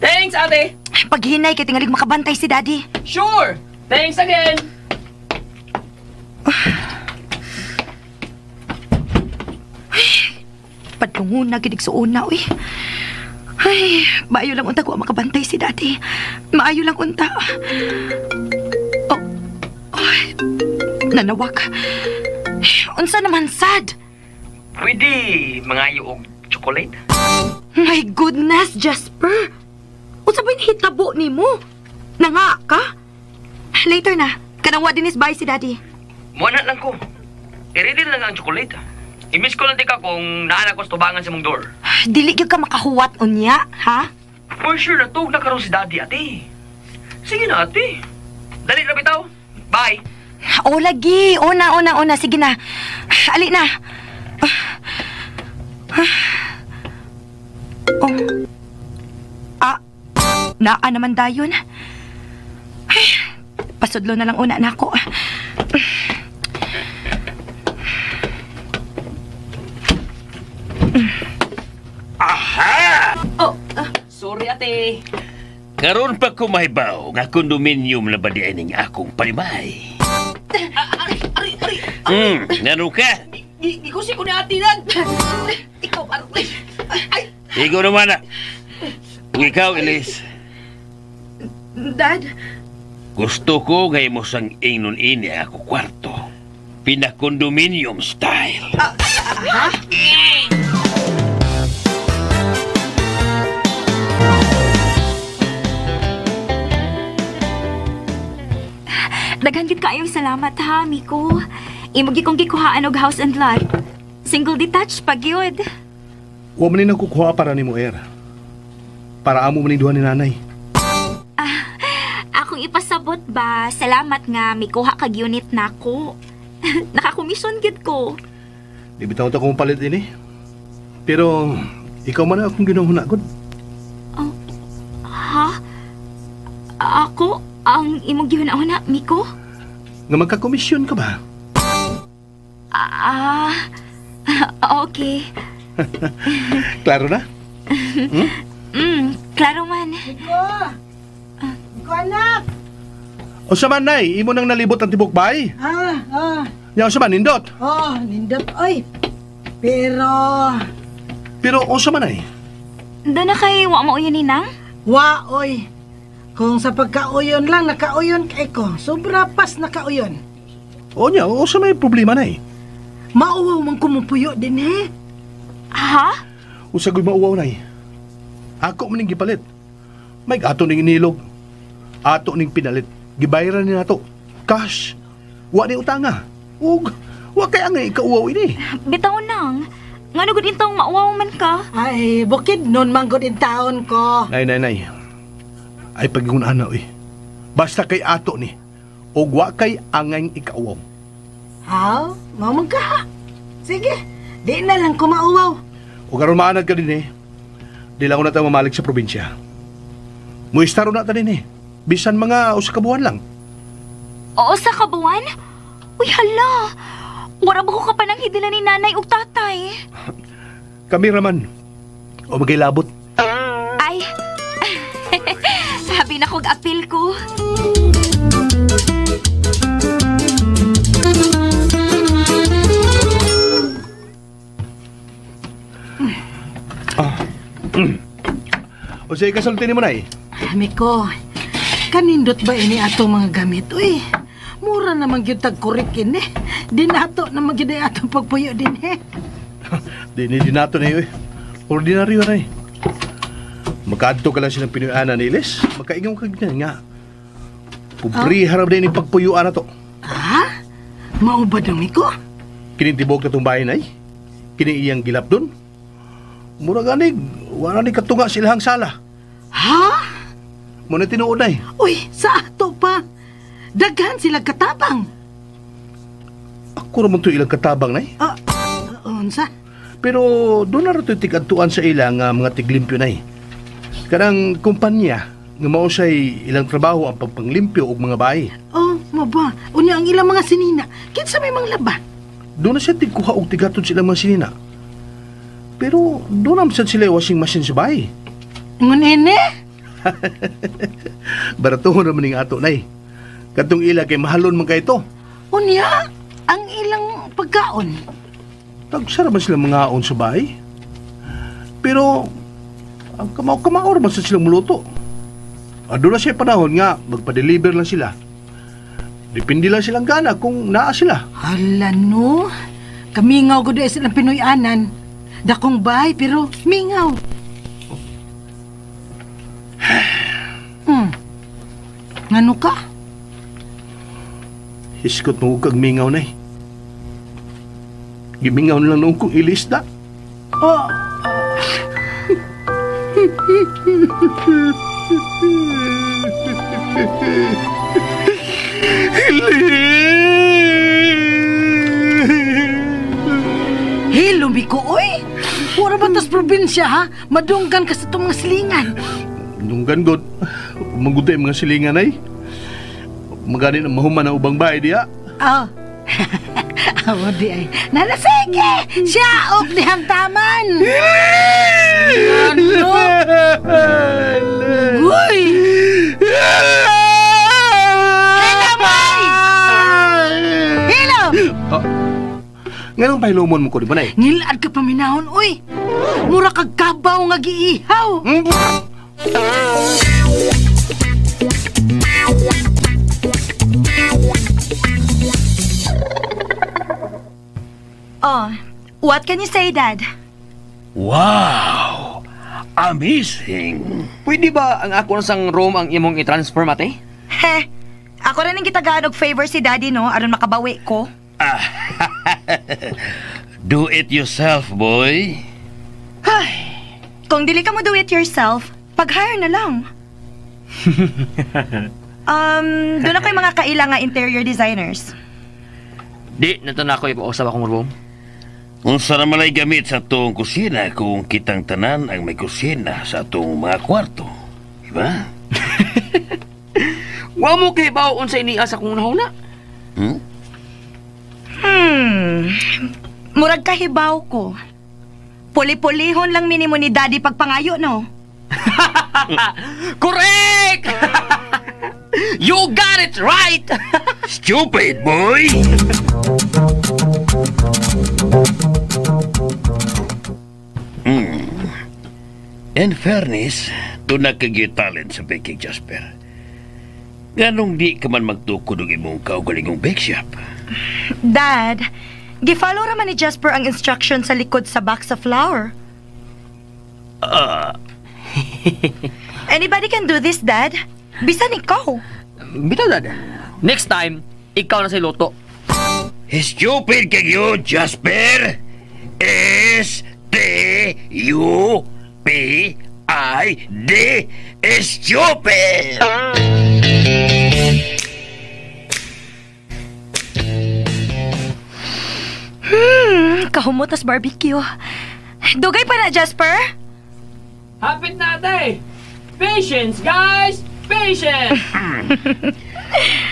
Thanks, ate. Paghinay kay tingalig makabantay si daddy. Sure. Thanks again. Padlunguna gid suuna, uy. Ay, maayo lang unta ko makabantay si daddy. Maayo lang unta. Oh, ay, nanawak. Unsa naman sad? Pwede mangayo og chocolate? My goodness, Jasper. Unsa ba hitabo nimo? Nanga ka? Later na. Kanang wa dinis bay si daddy. Muana lang ko. I-ready na lang ang chocolate. I-miss ko lang di ka kung naan ako sa tubangan sa mong door. Dili gyud ka makahuwat unya, ha? For sure, natug na karon si daddy, ate. Sige na, ate. Dali na bitaw. Bye. O lagi. Ona, ona, ona. Sige na. Ali na. Oh. Ah, naa naman dayon. Ay, pasudlo na lang una na ako. Aha! Oh, sorry ate. Karon pa ko mahibaw nga condominium na ba di ning akong palimay. Ari, ari, ari. Ngano ka? Gikusi ko ni ate nan. Ikaw, aray. Ay. Ikaw naman na. Ug ikaw, Elise. Dad? Gusto ko ngay mo sang ingnon ini ako kwarto. Pinakondominium style. Ha? Daghan gid kaayong salamat ha, Miko. Imo gyud kong gikuhaan og house and lot. Single detached pa gyud. Wa man ni nagkukuha para nimo, Er. Para amo man ni duha ni nanay. Akong ipasabot ba, salamat nga mikuha kag unit nako. Nakakomisyon gid ko. Di bitaw ta kong palit ini. Pero ikaw man akong ginuhuna gud. Oh, ha? Ako ang imong gihuna-huna, Miko? Nga magka-komisyon ka ba? Okay. Klaro na? Hmm? Klaro man. Miko! Miko, anak! O sa man, Nay, imo nang nalibot ang tibok bay? Yaw sa man, nindot? Oh, nindot, oy. Pero... Pero, o sa man, Nay? Doon na kay wa mo uyon ni Nang? Wa, oy. Kung sa pagkauyon lang, nakauyon kay ko. Sobra pas nakauyon. O niya, o sa may problema, Nay? Mauwaw man kumupuyo din, eh. Ha? Usagoy mauwaw, Nay. Ako maning gipalit. May ato ning inilog. Ato ning pinalit. Gibayaran ni nato. Cash. Wa ni utanga. Ug wa kay ang ikauwaw ini. Bitaw nang. Ngano gud intawong mauwaw man ka? Ay, bukid nun man gud in taon ko. Nay, nay, nay. Ay pagingon ana oy. Basta kay ato ni. Ug wa kay angay ikauwaw. Ha? Mao man ka ha? Sige, di na lang ko mauwaw. Ug aron maanad ka din eh. Di lang ko na tayo mamalig sa probinsya. Muistaro na ta din eh. Bisan mga usa ka buwan lang. Oo, sa kabuwan? Uy, hala! Wala ba ko ka pa ng hidila ni nanay ug tatay? Kami raman. O magilabot. Ay! Sabi na kog apil ko. O sige, kasulti ni mo na eh. Miko, kanindot ba ini atong mga gamit? Uy, mura naman gyud tag kurik ini. Di nato naman gyud ay atong pagpuyo din eh. Di ni di nato na eh. Ordinaryo na eh. Magkaadto ka lang silang Pinoy-ana ni Ilis. Magkaingaw ka ganyan nga. Pobre harap din yung pagpuyuan na to. Ha? Mao ba daw, Miko? Kinintibok na itong bahay na eh. Kini iyang gilap dun. Mura ganig, wala ni katunga silahang sala. Ha? Muna tinuod na eh. Uy, sa ato pa. Daghan sila katabang. Ako naman to ilang katabang na eh. Unsa? Pero doon na rin ito tigadtuan sa ilang mga tiglimpyo na eh. Kanang kumpanya nga mausay ilang trabaho ang pagpanglimpyo og mga bahay. Oh, maba. Unya ang ilang mga sinina. Kinsa may manglaba? Doon na siya tigkuha og tigatod sa ilang mga sinina. Pero doon naman siya sila washing machine sa bahay. Ngunene? Baratuhon naman ning ato nay. Katong ila kay mahalon man kay ito. Unya, ang ilang pagkaon. Tagsara man sila mga on sa bahay. Pero ang kamao-kamao man sa silang muluto. Doon na siya panahon nga, magpa-deliver lang sila. Depende lang silang gana kung naa sila. Hala no, kamingaw ko doon silang Pinoy-anan. Dakong bahay pero mingaw. Ngano ka? Hiskot mo kag mingaw na eh. Gimingaw na lang noong kong ilis na. Oh. Hilo, Miko, oy! Wala ba tas probinsya, ha? Madunggan ka sa itong mga silingan. Dunggan, God. Magutay mga silingan, ay. Magani na mahuman ang ubang bahay, diya. Oh. Amo di ay. Nalasige! Siya, og dihang taman! Ano? Uy! Hello, boy! Hello! Oh. Nganong pahilumon mo ko, di ba, nay? Ngilad ka paminahon, uy! Mura kag kabaw nga giihaw! Oh, what can you say, Dad? Wow! Amazing! Pwede ba ang ako sang room ang imong i-transfer, mate? Heh, ako rin ang gitagaan og favor si Daddy, no? Aron makabawi ko. Do it yourself, boy. Ay, kung dili ka mo do it yourself, pag-hire na lang. Doon ako yung mga kaila nga interior designers. Di, nato na ako ipausap akong room. Unsa naman ay gamit sa atong kusina kung kitang tanan ang may kusina sa atong mga kwarto. Diba? Wa mo kay baw unsa iniya sa kung nahuna. Hmm? Murag kahibaw ko. Puli-pulihon lang minimo ni Daddy pagpangayo, no? Correct! You got it right! Stupid boy! In fairness, doon na kagyo talent sa baking, Jasper. Ganong di ka man magtukod og imong kaugalingong bake shop. Dad, gi-follow raman ni Jasper ang instruction sa likod sa box of flour. Anybody can do this, Dad. Bisan ikaw. Bitaw, Dad. Next time, ikaw na sa luto. Stupid kagyo, Jasper! S-T-U-P-I-D. Stupid! Kahumutas barbecue. Dugay pa na, Jasper. Hapit na, ate! Patience, guys! Patience!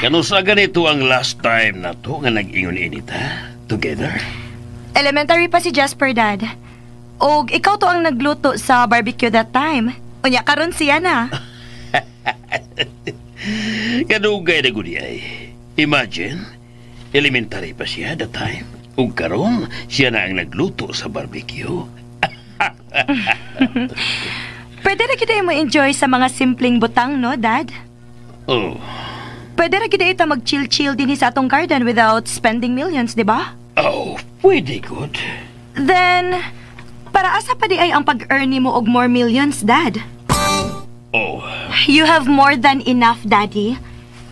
Kanusa ganito ang last time na to nga nag-ingon init, ha? Together? Elementary pa si Jasper, Dad. Og ikaw to ang nagluto sa barbecue that time. Unya karon siya na. Kadugay na gudi ay. Imagine, elementary pa siya that time. Ug karon siya na ang nagluto sa barbecue. Pwede ra kita mo enjoy sa mga simpleng butang, no, Dad? Oh. Pwede ra kita ita mag-chill-chill din sa atong garden without spending millions, di ba? Oh, pwede good. Then, para asa pa di ay ang pag-earn nimo og more millions, Dad? Oh. You have more than enough, Daddy.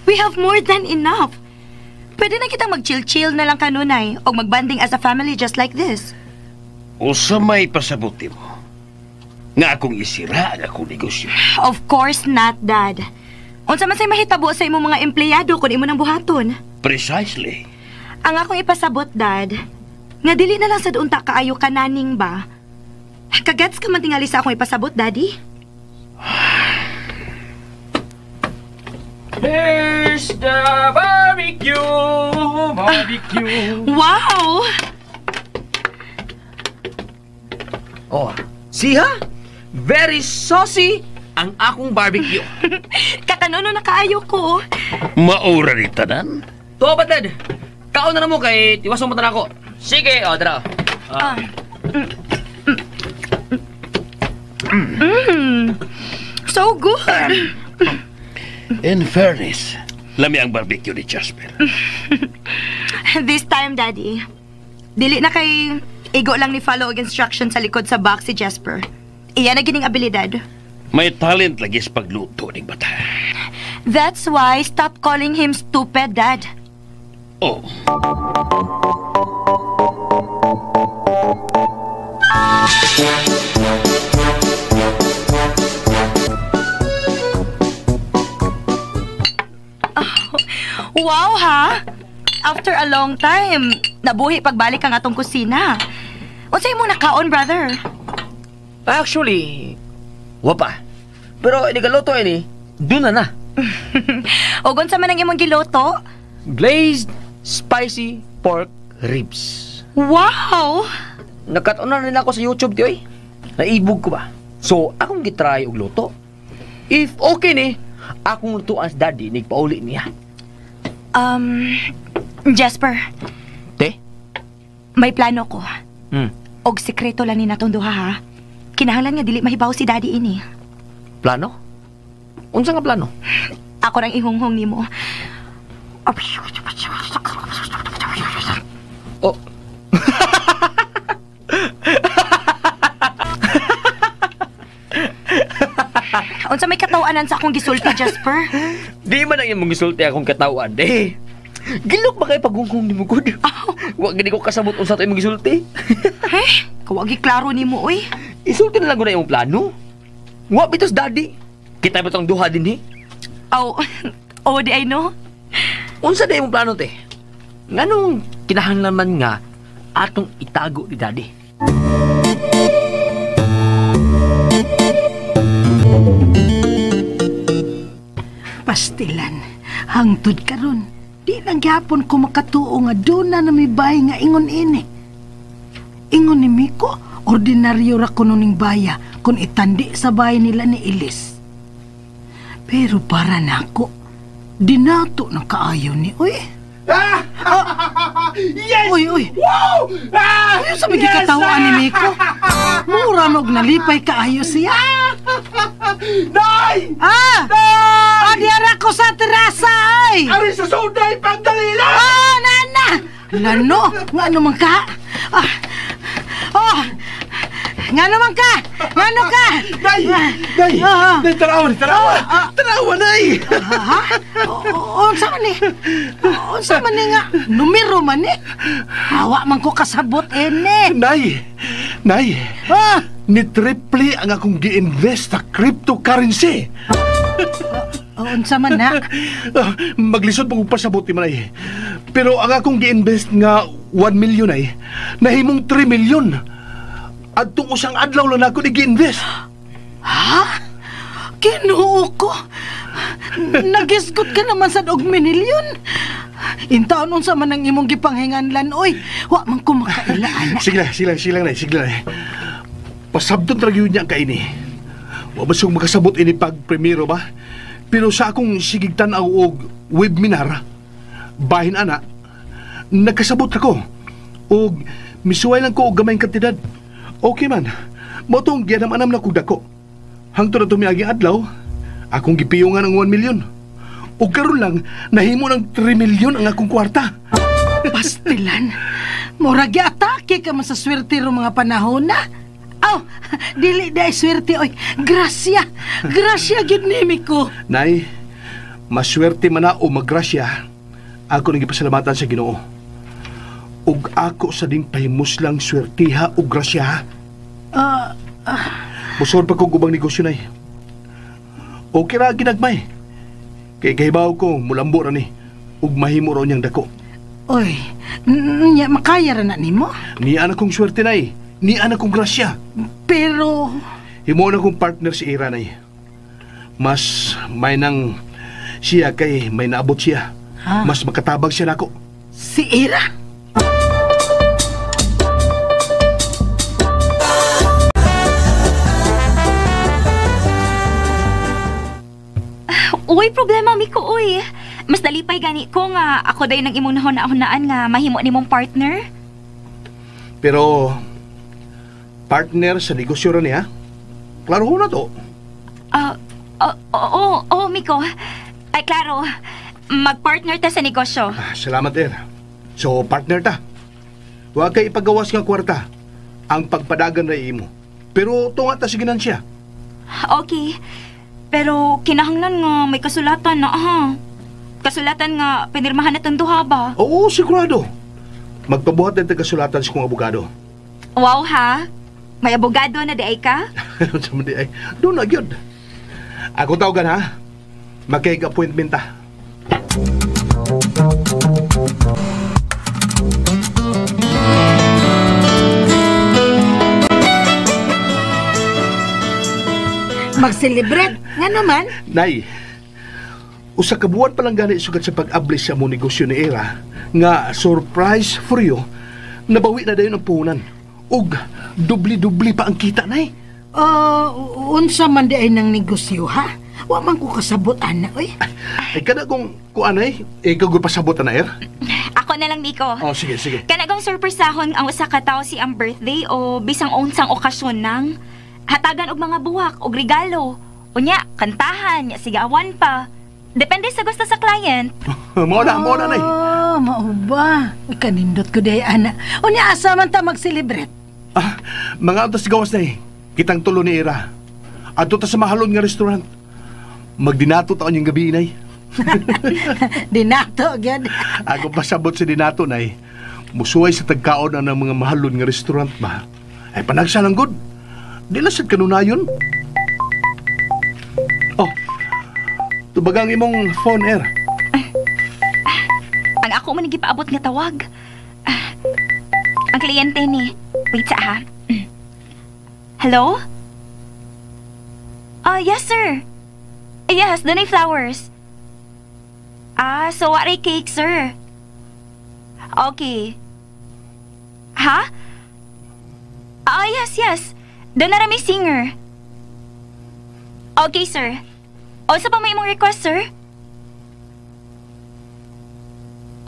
We have more than enough. Pwede na kitang mag-chill-chill na lang kanunay o magbanding as a family just like this. Usa may pasabot mo nga akong isira ang akong negosyo. Of course not, Dad. Unsa man say mahitabo sa imong mga empleyado kung imo nang buhaton. Precisely. Ang akong ipasabot, Dad, nga dili na lang sad unta kaayo kananing ba? Kagets ka man tingali sa akong ipasabot, Daddy? Here's the barbecue! Barbecue! Wow! Oh, see ha? Very saucy ang akong barbecue. Kakanono na kaayo ko. Maura ni tanan. Tuwa ba, Dad? Kaon na na mo kay tiwason mo tanan ako. Sige, oh, tara. So good. In fairness, lami ang barbecue ni Jasper. This time, Daddy, dili na kay igo lang ni follow og instruction sa likod sa box si Jasper. Iya na gining abilidad. May talent lagi sa pagluto ning bata. That's why stop calling him stupid, Dad. Oh. Wow, ha? After a long time, nabuhi pagbalik ang atong kusina. Unsay mo nakaon, brother? Actually, wa pa. Pero inigaluto ini, doon na na. Og unsa man ang imong giluto? Glazed spicy pork ribs. Wow! Nakatunan rin ako sa YouTube, tiyoy. Naibog ko ba? So, akong gitry og luto. If okay ni, akong lutuan sa daddy, nagpauli niya. Jasper. Te? May plano ko. Og sekreto lang ni natong duha, ha? Kinahanglan nga dili mahibaw si Daddy ini. Plano? Unsa nga plano? Ako rang ihunghong nimo. Oh. Unsa may katawanan sa akong gisulti, Jasper? Di man ang imong gisulti akong katawan, eh. Gilok ba kay paghunghong nimo gud? Wa gani ko kasabot unsa to imong gisulti. Eh, kawagi klaro nimo oy. Isulti na lang ko na imong plano. Wa bitos daddy. Kita ba tong duha dinhi? Oh, oh di I know. Unsa na imong plano te? Nganong kinahanglan man nga Atong itago ni Daddy. Pastilan, hangtod karon. Di lang gyapon ko makatuo nga doon na namibay nga ingon ini. Ingon ni Miko, ordinaryo ra kuno ning baya kung itandi sa bahay nila ni Elis. Pero para nako, dinato na kaayo ni uy. Ah! Yes! Uy, uy. Wow! Ah! Ayaw sa mga katawaan ni Miko. Mura nog nalipay kaayo siya. Nay! Ah! Nay! Ah, diara ko sa terasa ay! Ari sa sunday, pagdali lang! Ah, nana! Lano, nga naman ka? Ah, oh, nga naman ka? Nga ano ka? Nay! Nay! Ah. Nay, tanawa, tanawa! Tanawa, Nay! Ha? Unsa man ni? Unsa man ni nga? Numero man ni? Awa man ko kasabot ene. Nay! Nay! Ah, Ni-triple ang akong gi-invest sa cryptocurrency. unsa man na? Ah, maglisod pag pasabot ni Manay. Pero ang akong gi-invest nga 1 million ay nahimong 3 million. Adtong usang adlaw lang nako ni gi-invest. Ha? Kinuo ko. Nagisgot ka naman sa og minilyon. Intaon unsa man ang imong gipanghinganlan oy. Wa man ko makaila ana. Sige lang, sige lang, sige lang, Nay, sige lang. Nay. Pasabton ra gyud niya ang kaini. Wa ba siyang makasabot ini pag primero ba? Pero sa akong sigig tan-aw og webinar, bahin ana, nagkasabot ako. Og misuway lang ko og gamayng kantidad. Okay man. Mao tong gianam-anam na kog dako. Hangtod na tumiagi adlaw, akong gipiyungan ang 1 million. Og karon lang nahimo ng 3 million ang akong kwarta. Pastilan. Murag giatake ka man sa swerte ro mga panahon na. Aw, dili dai swerte oy. Grasya. Grasya gyud nimi ko. Nay, maswerte man na o magrasya, ako nang gipasalamatan sa Ginoo. Ug ako sa ding pahimuslang swertiha o grasya. Ah, Musod pa kog ubang negosyo, Nay. Okay ra ginagmay. Kay kahibaw ko mulambo ra ni ug mahimo raw niyang dako. Oy, nya makaya ra na nimo. Niya na kong swerte, Nay. Niya na kong grasya. Pero Himo na kong partner si Ira, Nay. Mas may nang siya kay may naabot siya. Ha? Mas makatabag siya nako. Si Ira. Uy, problema Miko, uy. Mas nalipay gani ko nga ako dayon ang imong nahuna-hunaan nga mahimo nimong partner. Pero partner sa negosyo ra niya. Klaro ho na to. Oo, oo, Miko. Ay, klaro. Magpartner ta sa negosyo. Ah, salamat, Er. So, partner ta. Huwag kay ipagawas nga kwarta. Ang pagpadagan na imo. Pero tunga ta sa ginansya. Okay. Pero kinahanglan nga may kasulatan na, aha. Kasulatan nga pinirmahan na duha ba? Oo, sigurado. Magpabuhat din kasulatan sa kong abogado. Wow ha. May abogado na di ay ka? Sa di ay, doon na gyud. Ako tawagan ha. Makig-appointment ta. Mag-celebrate. Nga naman. Nay, usa ka buwan pa lang gani sugat sa pag-abli sa mo negosyo ni Era nga surprise for you, nabawi na dayon ang puhunan. Ug dubli-dubli pa ang kita, Nay. Unsa man di ay nang negosyo, ha? Wa man ko kasabot, ana, oy. Ay kada kung kuanay, ikaw gyud pasabot na, Er. Ako na lang, Miko. Oh, sige, sige. Kanagong surpresahon ang usa ka tawo si ang birthday o bisang unsang okasyon nang hatagan og mga buhak og regalo. Unya, kantahan, nya sigawan pa. Depende sa gusto sa client. Mao na, Nay. Oh, mao ba? Uy, kanindot ko di ay, ana. Unya, asa man ta mag-celebrate? Ah, mga antas gawas, Nay. Kitang tulo ni Era. Adto ta sa mahalon nga restaurant. Magdinato taon yung gabi, Nay. Dinato, gyud. Ako pasabot sa dinato, Nay. Musuway sa tagkaon ang mga mahalon nga restaurant ba? Ay panagsa lang good. Di lang sad kanunayon. Oh, tubagang imong phone, Air. Ang ako man gipaabot nga tawag. Ah. Ang kliyente ni. Wait sa ha. Hello? Yes, sir. Yes, dunay flowers. Ah, so what a cake, sir. Okay. Ha? Ah, yes, yes. Doon na rami singer. Okay, sir. O, sa pa may imong request, sir?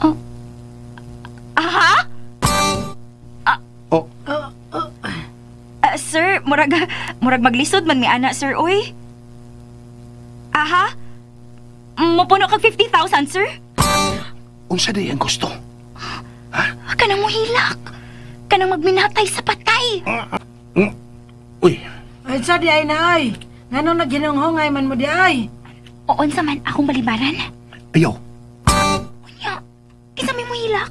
Oh. Aha? Oh. Sir, murag maglisod man mi ana, sir, oy. Aha? Mupuno kag 50,000, sir? Unsa day ang gusto? Ha? Kanang muhilak. Kanang magminatay sa patay. Uy. Ay, sa di ay na ay. Nganong naghinunghungay man mo di ay? O, unsa man akong balibaran? Ayaw. Unya, kinsa may muhilak?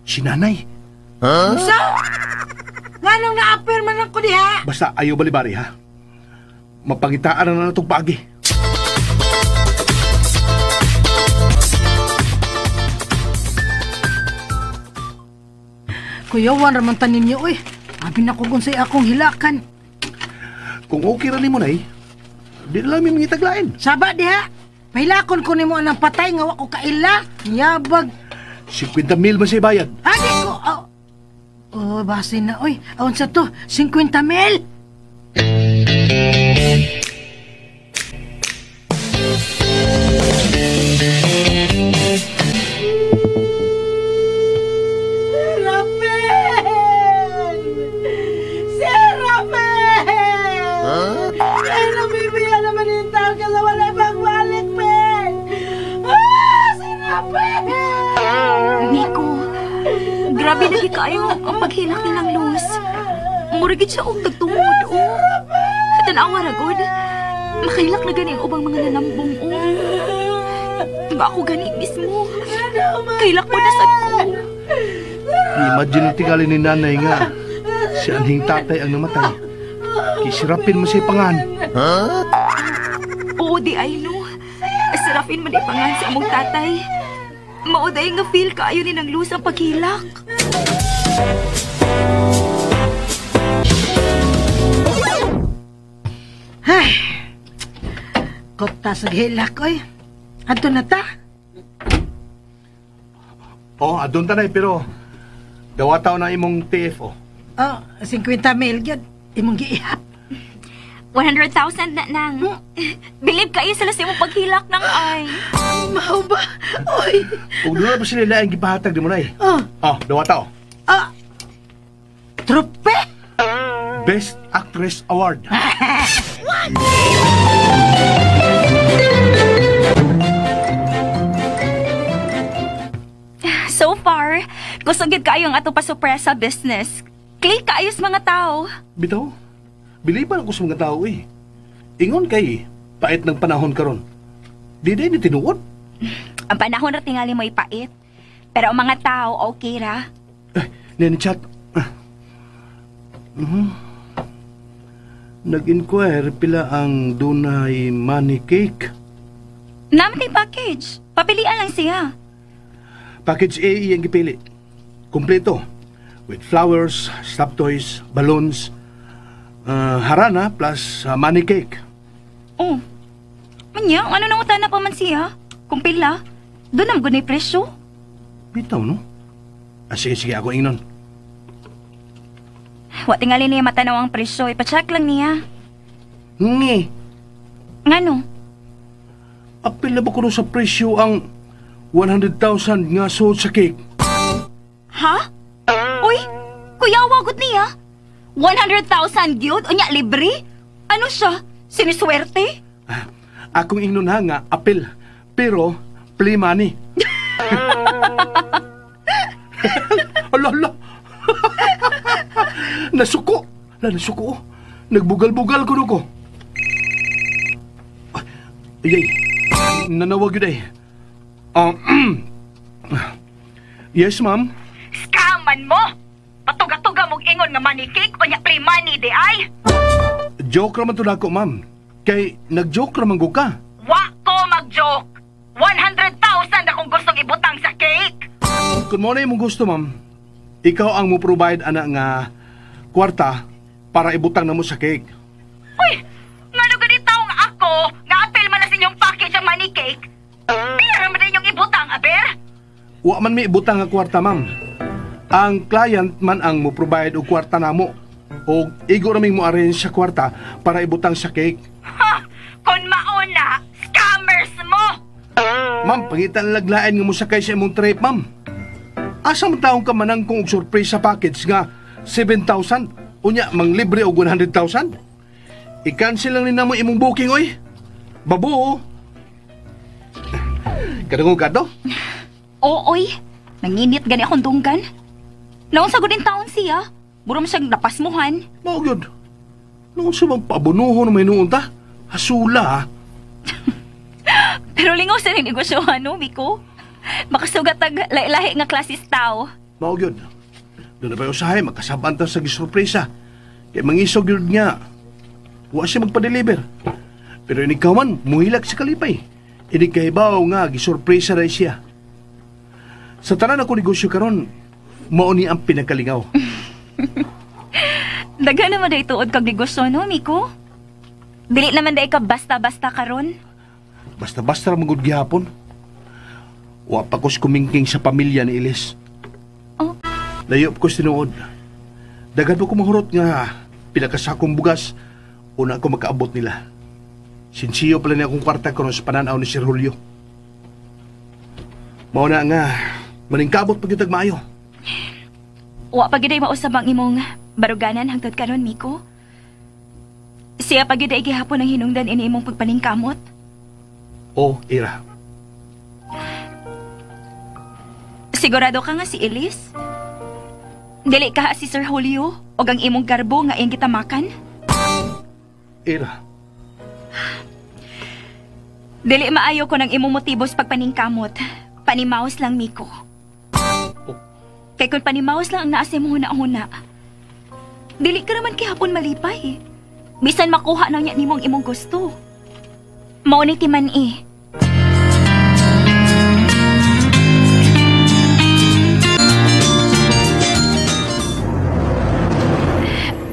Si nanay. Huh? Unsa? Nganong naapir man ako diha? Basta ayaw balibari ha. Mapangitaan na natong paagi. Kuyawan raman ta ninyo oy. Abi na ko kung sa'y akong hilakan. Kung okay ra nimo nay, di na lang mi mangitaglain. Saba diha. Pahilakon ko nimo anang patay nga wa ko kaila. Yabag. 50 mil man siya bayad. Adi ko. Oh. Oh, basin na oy. Aon sa to, 50 mil. Rafael! Si Rafael! Huh? Ay, nabibiya naman yung tao kasi wala pagbalik, Ben! Ah, si Rafael! Miko, grabe lagi kaayo ang paghilak ni ng Luz. Muragid siya og tagtungod, oh. Tanawa ra gud. Makahilak na gani ang ubang mga nanambong, oh. Nga ako gani mismo. Kahilak mo na sad ko. Imagine tingali ni nanay nga si anhing tatay ang namatay. Kisirapin mo siya pangan. Huh? Oo, di ay no. Sirapin mo di pangan sa imong tatay. Mao day nga feel kaayo ni ng Luz ang paghilak. Ay, kota sa hilak, oy. Adto na ta? Oh, adun ta na pero dawataw na imong TFO. Oh, 50 mil gyud imong giihap. 100,000 na nang. Believe kayo sila sa imong paghilak ng ay. Mao ba? Oy. Ug doon na pa sila laing gipahatag di mo nay. Oh. Oh, dawataw. Ah. Trupe. Best Actress Award. What? So far, kusog gyud kaayo ang ato pa-supresa business. Click kaayo sa mga tao. Bitaw, biliban ako sa mga tao eh. Ingon kay, pait ng panahon karon. Di day ni tinuod. Ang panahon ra tingali mo'y pait. Pero ang mga tao, okay ra. Eh, nini chat. Nag-inquire pila ang dunay money cake. Namatay package. Papilian lang siya. Package A iyang gipili. Kompleto. With flowers, stuffed toys, balloons, harana plus money cake. Oh. Manya, ano nang utana pa man siya? Kung pila, doon ang gunay presyo. Bitaw, no? Ah, sige, sige, ako ingnon. Wa tingali niya matanaw ang presyo. Ipacheck lang niya. Ngi. Ngano? Apil na ba kuno sa presyo ang 100,000 nga sold sa cake? Ha? Uy, kuya, wagot niya. 100,000 gyud? Unya, libre? Ano siya? Siniswerte? Akong ingnon ha nga, apil. Pero, play money. Ala, ala. Nasuko. Nasuko. Nagbugal-bugal ko ko. Ay, nanawag yun ay. Yes, ma'am. Scaman mo! Patuga-tuga mong ingon nga money cake o nya play money di ay? Joke raman to nako, ma'am. Kay nag-joke raman ko ka. Wa ko mag-joke! 100,000 akong gustong ibutang sa cake! Kung mo na imong gusto, ma'am, Ikaw ang mo-provide ana nga kwarta para ibutang namo sa cake. Uy! Ngano gani taong ako nga apel man na sa inyong package ang money cake? Pila man din yung ibutang, aber? Wa man may ibutang nga kwarta, ma'am. Ang client man ang mo-provide og kwarta namo. O igo raming mo-arrange sa kwarta para ibutang sa cake. Ha! Kon mauna, scammers mo! Ma'am, pangitan laglain nga mosakay sa imong trip, ma'am. Asa man taong ka manang kung og surprise sa package nga 7,000, unya manglibre og 100,000? I-cancel lang ni namo imong booking, oy. Babo. Kadungog ka to? Oo, oy. Nanginit gani akong dunggan. Naunsa gud taon siya. Mura man siyang napasmuhan. Mao gyud. Naunsa bang pabunuhon may nuon ta? Hasula, ha? Pero lingaw sa ning negosyo, ano, Miko? Makasugat tag lahi-lahi nga klasis tao. Mao gyud. Doon na ba usahay magkasabaan ta sa gisurpresa. Kay mangisog gyud nga. Wa siya magpa-deliver. Pero inig man, muhilak sa kalipay. Inig kahibaw nga gisurpresa ra siya. Sa tanan ako negosyo karon, mao ni ang pinakalingaw. Daghan naman day tuod kag negosyo, no, Miko? Dili naman day ka basta-basta karon. Basta-basta ra magud gihapon. Wa pa ko kumingking sa pamilya ni Elise. Oh. Layo pa ko tinuod. Daghan pa ko mahurot nga pila ka sakong bugas una ako makaabot nila. Sinsiyo pala niya akong kwarta karon sa pananaw ni Sir Julio. Mao na nga maningkabot pa gyud maayo. Wa pa gyud ay mausab ang imong baruganan hangtod karon, Miko. Siya pa gyud ay gihapon ang hinungdan ini imong pagpaningkamot. Oh, Ira. Sigurado ka nga si Elise? Dili ka si Sir Julio o ang imong garbo nga iyang gitamakan? Ira. Dili maayo ko ng imong motibo sa pagpaningkamot. Panimaos lang, Miko. Oh. Kay kung panimaos lang ang naasa mo huna-huna, dili ka naman kihapon malipay. Bisan makuha na niya nimong imong gusto. Mao ni timan eh.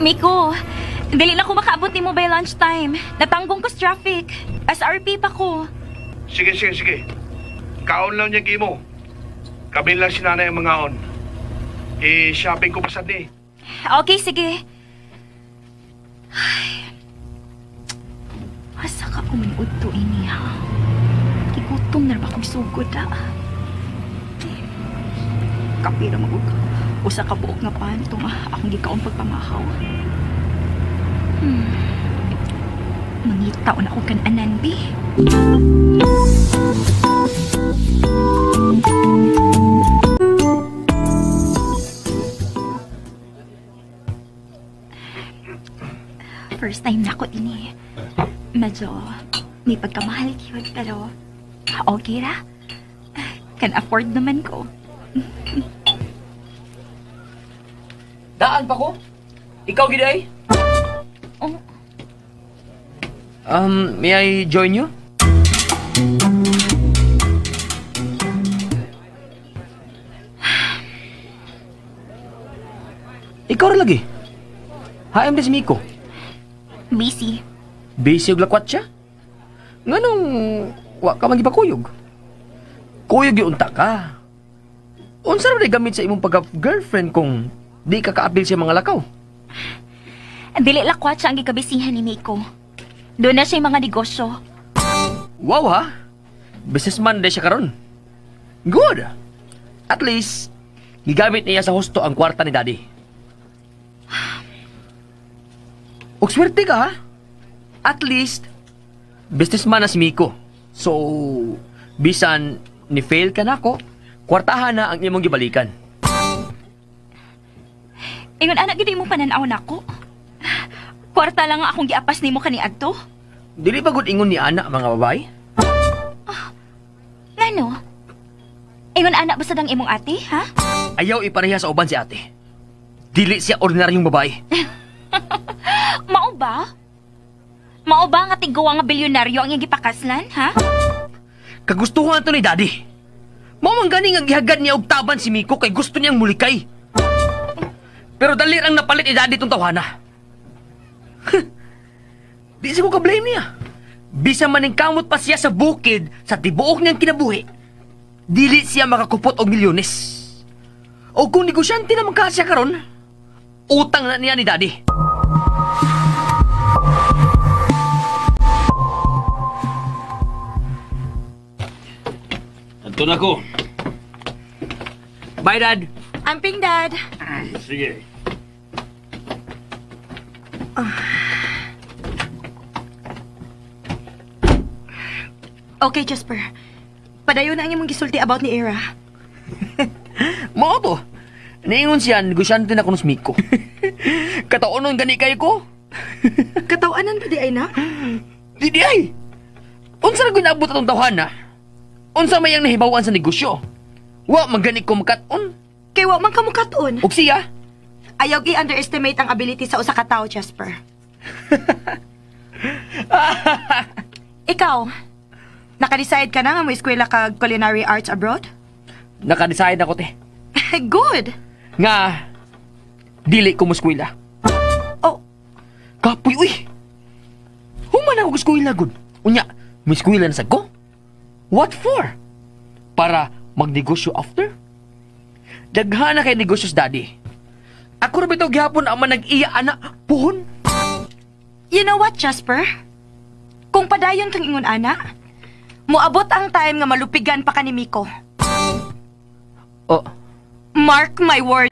Miko, dili na ko makaabot nimo by lunchtime. Natanggong ko sa traffic. SRP pa ko. Sige, sige, sige. Kaon lang niya gimo. Kami lang si nanay ang mga on. I-shopping ko pa sa di. Okay, sige. Ay. Asa ka kumuniud to ini ha? Gigutom na ba akong sugod ha? Kapira magug. Usa ka buok nga pan itong akong gikaon pagpamahaw. Mangita na ako kananan, bi. First time na ako ini. Medyo may pagkamahal yun, pero okay ra. Can afford naman ko. Daan pa ko? Ikaw giday? Oh. May I join you? Ikaw ra lagi. HMD si Miko. Busy. Busy og lakwat siya? Nganong wa ka man gipakuyog? Kuyog gyud unta ka. Unsa ra gamit sa imong pagka-girlfriend kung di ka kaapil sa mga lakaw? Dili lakwat siya ang gikabisihan ni Miko. Doon na siya mga negosyo. Wow ha? Businessman na siya karon. Good! At least, gigamit niya sa husto ang kwarta ni Daddy. Og swerte ka ha? At least, businessman na si Miko. So, bisan ni fail ka na ako, kwartahan na ang imong gibalikan. Ingon anak gid imong pananaw nako. Kwarta lang ang akong giapas nimo kaniadto. Dili ba gud ingon ni ana mga babae? Ngano? Ingon anak ba sad ang imong ate, ha? Ayaw ipareha sa uban si ate. Dili siya ordinaryong babae. Mao ba? Mao ba nga tigguwa nga bilyonaryo ang iyang gipakaslan, ha? Kagustuhan to ni Daddy. Mao man gani nga gihagad niya og taban si Miko kay gusto niyang mulikay. Pero dali ang napalit ni Daddy itong tawhana. Di siya ko ka-blame niya. Bisa maning kamot pa siya sa bukid sa tibuok niyang kinabuhi, dili siya makakupot og milyones. O kung negosyante naman ka siya karon, utang na niya ni Daddy. Anto na ko. Bye, Dad. Amping, Dad. Sige. Okay, Jasper. Padayon na ang imong gisulti about ni Ira. Mao to. Niingon siya, negosyante na kuno si Miko. Kataonon gani kayo ko. Katawanan ba di ay na? Di di ay. Unsa ra gyud naabot atong tawhana? Unsa may ang nahibaw-an sa negosyo? Wa man gani ko makat-on. Kay wa man ka mukat-on. Ug siya? Ayaw i-underestimate ang ability sa usa ka tawo, Jasper. Ikaw, naka-decide ka na nga mo eskwela kag culinary arts abroad? Naka-decide ako, te. Good. Nga, dili ko mo eskwela. Oh. Kapoy, uy. Human ako eskwela, good. Unya, mo eskwela na sad ko? What for? Para magnegosyo after? Daghan na kay negosyo, Daddy. Ako ra bitaw gihapon ang man nag-iya ana puhon. You know what, Jasper? Kung padayon kang ingon ana, moabot ang time nga malupigan pa ka ni Miko. Oh. Mark my word.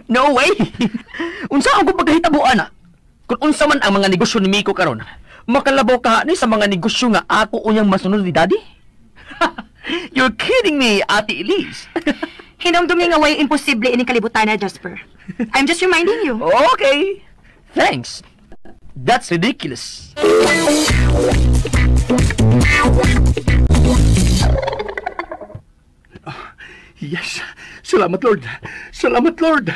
No way. Unsa ang pagkahitabo ana? Kung unsa man ang mga negosyo ni Miko karon, makalabaw ka ni sa mga negosyo nga ako unyang masunod ni Daddy? You're kidding me, Ate Elise. Hinumdum niya nga way imposible ining kalibutan na, Jasper. I'm just reminding you. Okay. Thanks. That's ridiculous. Yes. Salamat, Lord. Salamat, Lord.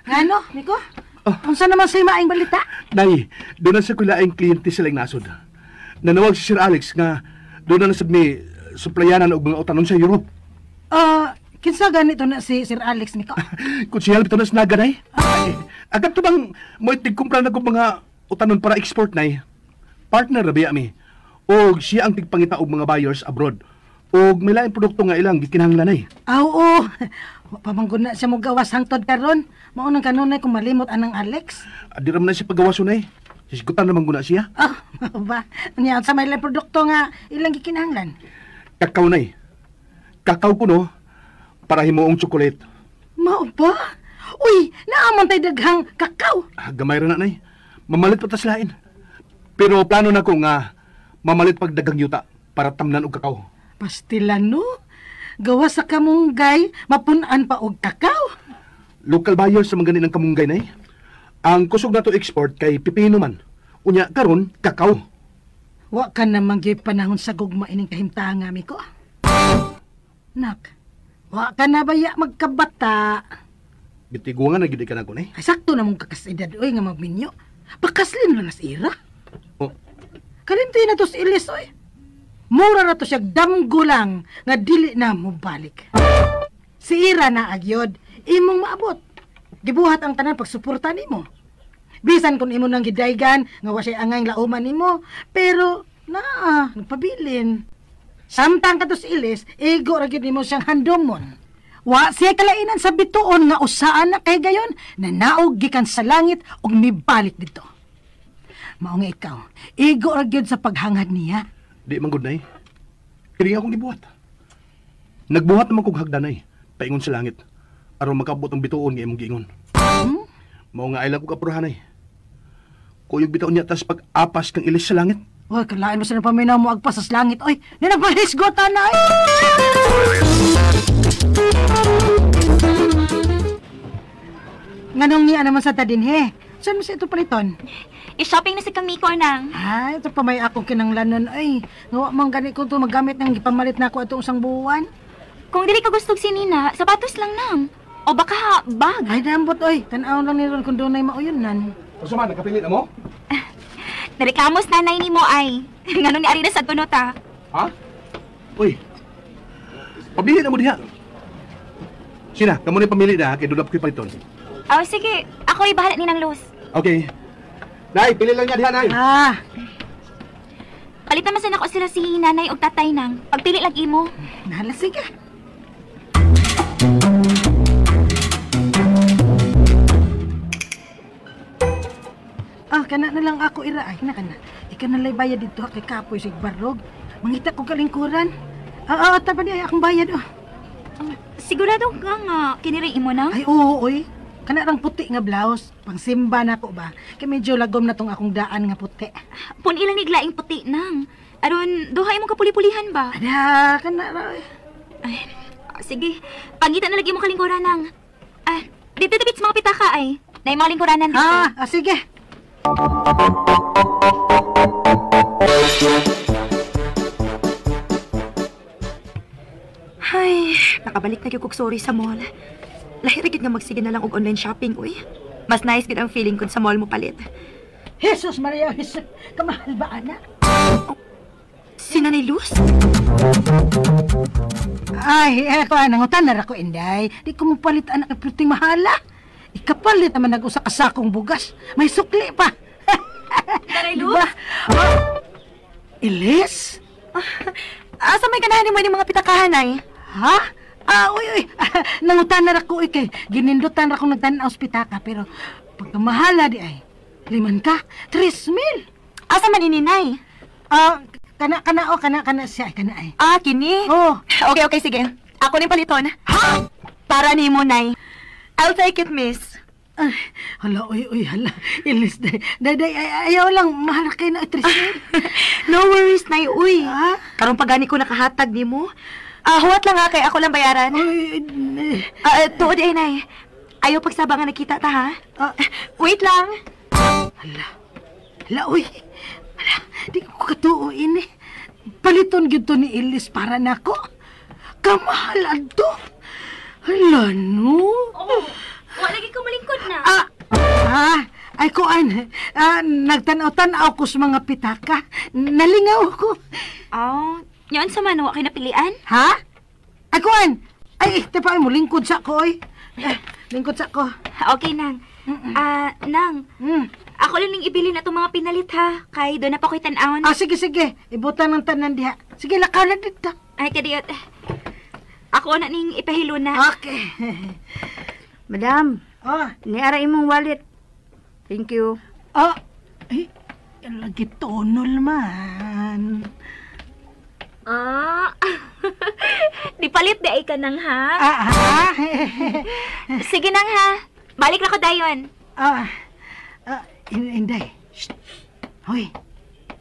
Ngano, Miko? Unsa naman sa maayong balita? Nay, doon na sa kulaing kliyente sa laing nasod. Nanawag si Sir Alex nga doon na nasab ni supplyanan og mga utanon sa Europe. Kinsa ganito na si Sir Alex, Miko? Kung siya ito na sinaga, Nay. Ay, agad to bang moitig kumpra na kong mga utanon para export, Nay? Partner na biya mi. Og siya ang tigpangita og mga buyers abroad. Og may laing produkto nga ilang gikinahanglan, Nay. Ah, oo. Wa pa man gud na siya mogawas hangtod karon. Mao nang kanunay kung malimot anang Alex. Di ra man na siya pagawaso, Nay. Sisigutan naman gud na siya. Ah, ba? Unya sa may laing produkto nga ilang gikinahanglan. Kakao, Nay. Kakao kuno para himuong tsokolate. Mao ba? Uy, naamon tay daghang kakao. Ah, gamay ra na, Nay. Mamalit pa tas lain. Pero plano na ko nga mamalit pag daghang yuta para tamnan og kakao. Pastilan, no? Gawa sa kamunggay, mapun-an pa og kakao. Local buyers sa mga ganin ng kamunggay, Nay. Ang kusog na to export kay pipino man. Unya karon kakao. Wa ka namang gyud panahon sa gugma ining kahimtanga, Miko. Nak, wa ka na baya magkabata. Bitiguangan na gid ka na ko, Nay. Ay, sakto na mong kakasidad, oy, nga magminyo. Pakaslin na nas ira. Oh. Kalimtoy na to si Ilis, oy. Mura na to siya damgo lang nga dili na mobalik. Si Ira na agyod, imong maabot. Gibuhat ang tanan pagsuporta nimo. Bisan kung imo nang gidaygan nga wa siya angay lauman nimo, pero naa nagpabilin. Samtang kadto si Ilis, igo ra gyud nimo siyang handomon. Wa siya kalainan sa bituon nga usaan na kay gayon, nanaog gikan sa langit ug mibalik didto. Mao nga ikaw, igo ra gyud sa paghangad niya. Di man gud, Nay. Kini akong gibuhat. Nagbuhat naman kog hagdanay, paingon sa langit. Aron makaabot ang bituon nga imong giingon. Mao nga ay lang kog apurahan, Nay. Kuyog bitaw niya tas pag-apas kang ilis sa langit. Uy, kalain mo sa napaminaw mo agpas sa langit. Oy, ninapahisgota na, ay! Nganong niya naman sa tadin, he? Saan mo sa ito paliton? I-shopping na si Kang Miko nang. Ay, ito pa may akong kinanglanon, ay. Ngawa man gani ko ito magamit ng gipamalit na ako atong isang buwan. Kung dili ka gustog si Nina, sapatos lang nang. O baka bag. Ay, dambot, oy. Tanaw lang ni Ron kung doon ay mauyunan. O man, nakapili na mo? Nareklamos nanay ni mo ay. Ngano ni Arina sa kuno ta? Ha? Uy, pabili na mo diha. Sina, kamo ni pamili na kay dulap ko'y paliton. Oh, sige. Ako ibahala ni Nang Luz. Okay. Nay, pili lang niya diha, Nay. Ah, Palitan man sa nako sila si nanay og tatay nang. Pagpili lang imo. Nahala, sige. Ah, kana na lang ako ira. Ay, na kana. Ikaw na lang bayad dito kay kapoy sig barog. Mangita ko kalingkuran. Ah, ah, taba niya akong bayad oh. Sigurado ka nga kiniri imo nang? Ay, oo, oy. Kana rang puti nga blouse. Pangsimba na ko ba? Kay medyo lagom na tong akong daan nga puti. Pun ilang niglaing puti nang. Aron duha imong kapuli-pulihan ba? Ada, kana ra. Oy. Ay, sige. Pangita na lagi imong kalingkuran nang. Ah, dito dapit sa mga pitaka ay. Nay mga lingkuranan dito. Ah, ah, sige. Ay, nakabalik na gyud kog sorry sa mall. Lahi ra gyud nga magsige na lang og online shopping, uy. Mas nice gyud ang feeling kun sa mall mo palit. Jesus Maria, Jesus. Kamahal ba, ana? Si Nanay Luz? Ay, eh, ko, nangutan na ra ko, Inday. Di ko mapalit, anak, ang puting mahala. Ikapalit naman nag-usa ka sakong bugas. May sukli pa. Nanay Luz? Diba? Ah, Ilis? Asa may ganahan nimo ining mga pitakahan ay? Ha? Ah, uy, uy. Nangutan na ra ko, uy, kay ginindutan ra kong nagtan-aw sa pitaka, pero pagkamahala di ay, liman ka, 3,000. Asa man ini, Nay? Ah, kana, kana, oh, kana, kana siya, ay, kana ay. Ah, kini. Oh. Okay, okay, sige. Ako ning paliton. Ha? Para nimo, Nay. I'll take it, miss. Ay, hala, uy, uy, hala. Ilis, day, day, day, ay, ayaw lang, mahal kayo na, 3,000. No worries, Nay, uy. Ha? Karon pa gani ko nakahatag nimo. Ah, huwat lang ha, kay ako lang bayaran. Uy, eh, Ah, tuod ay, Nay. Ayaw pagsaba nga nakita ta, ha? ah, Wait lang. hala, uy. Hala, di ko katuo ini. Paliton gyud to ni Ilis para nako. Kamahal adto. Hala, no. Oh, wa lagi ko malingkod na. Ah, ah, ay kuan. Ah, nagtanaw-tanaw ko sa mga pitaka. Nalingaw ko. Oh, yan sa man wa kay napilian. Ha? Ay kuan. Ay, eh, mo lingkod sa ko oy. Eh, lingkod sa ko. Okay nang. Ah, nang. Ako lang ning ibili na itong mga pinalit ha. Kay doon na pa ko'y tan-awon. Ah, sige, sige. Ibutan ng tanan diha. Sige, lakaw na dito. Ay, kadiyot. Ako na ning ipahilo na. Okay. Madam, Oh, niara imong wallet. Thank you. oh. Ay, lagi tonol man. Ah. Di palit di ay ka nang ha. Ah, ah. Sige nang ha. Balik na ko dayon. Ah, ah, Inday. Shh. Hoy,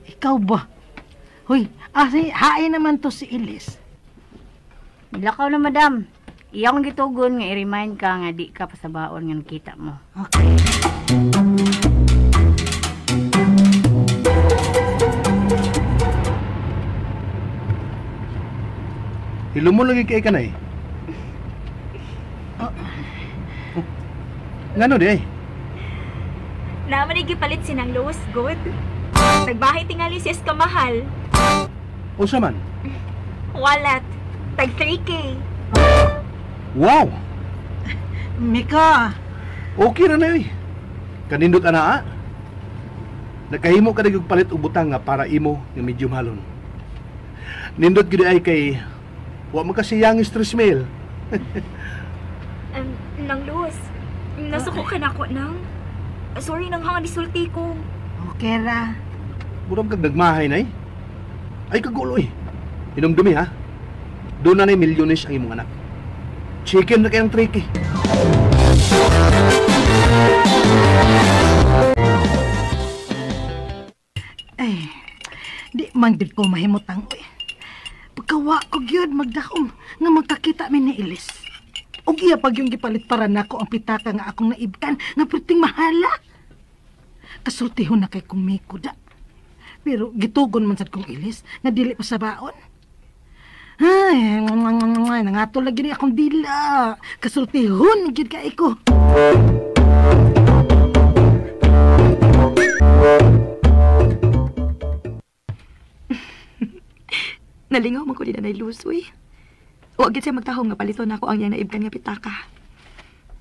ikaw ba? Hoy, ah, si, hain naman to si Ilis. Nilakaw na, madam. Iya akong gitugon nga i-remind ka nga di ka pasabaon nga nakita mo. Okay. Hilumon lagi kay ka na eh. Oh. Ngano di ay? Naman ay gipalit si Nang Luz, good. Nagbahay tingali si Eskamahal. Unsa man? Wallet. Tag 3K. Wow! Mika, Okay ra na eh. Kanindot ana ah. Nagkahimo ka na og palit og butang nga para imo nga medyo mahalon. Nindot gyud ay kay wa man kasi yang stress mail. Nang Luz, nasuko ka na ko nang. Sorry nang hanga disulti ko. okay ra. Murag kag nagmahay nay. Ay kagulo eh. Hinumdumi ha. Doon na milyones ang imong anak. Chicken na kayang tricky. Ay, di man gid ko mahimutang uy. Pagkawa ko gyud magdahom nga magkakita mi ni Ilis. Ug iya pag yung gipalit para nako ang pitaka nga akong naibkan nga perting mahala. Kasultihon na kay kong miko da. Pero gitugon man sad kong Ilis nga dili pa sa baon. Ay, nangatol lagi ni akong dila. Kasultihon gyud kay ko. Nalingaw man ko din na Luz, uy. Wa gid siya magtahong nga paliton nako ang iyang naibkan nga pitaka.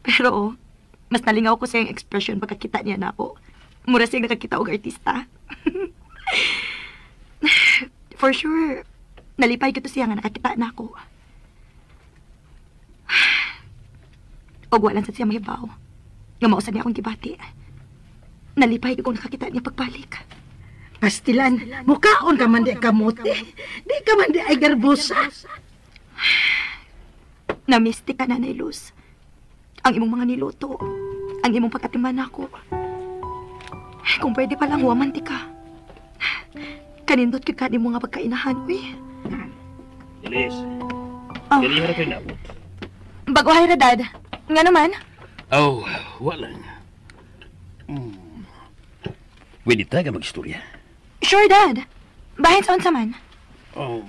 Pero mas nalingaw ko sa iyang expression pagkakita niya nako. Mura siya nakakita og artista. For sure, nalipay ko to siya nga nakakita nako. Og wala sad siya mahibaw nga mao sad niya akong gibati. Nalipay ko kung nakakita niya pagbalik. Pastilan, mukaon ka man di kamote. Di ka man di ay garbosa. Namistik ka, Nanay Luz. Ang imong mga niluto, ang imong pagkatiman ako. Kung pwede pa lang, waman ti ka. Kanindot ka ni mga pagkainahan, uy. Elise, Oh. dili ra kayo naabot. Bago hay ra, Dad. Nga naman? Oh, wala. Pwede ta ka mag-istorya. Sure, Dad. Bahin sa unsa man. Oh.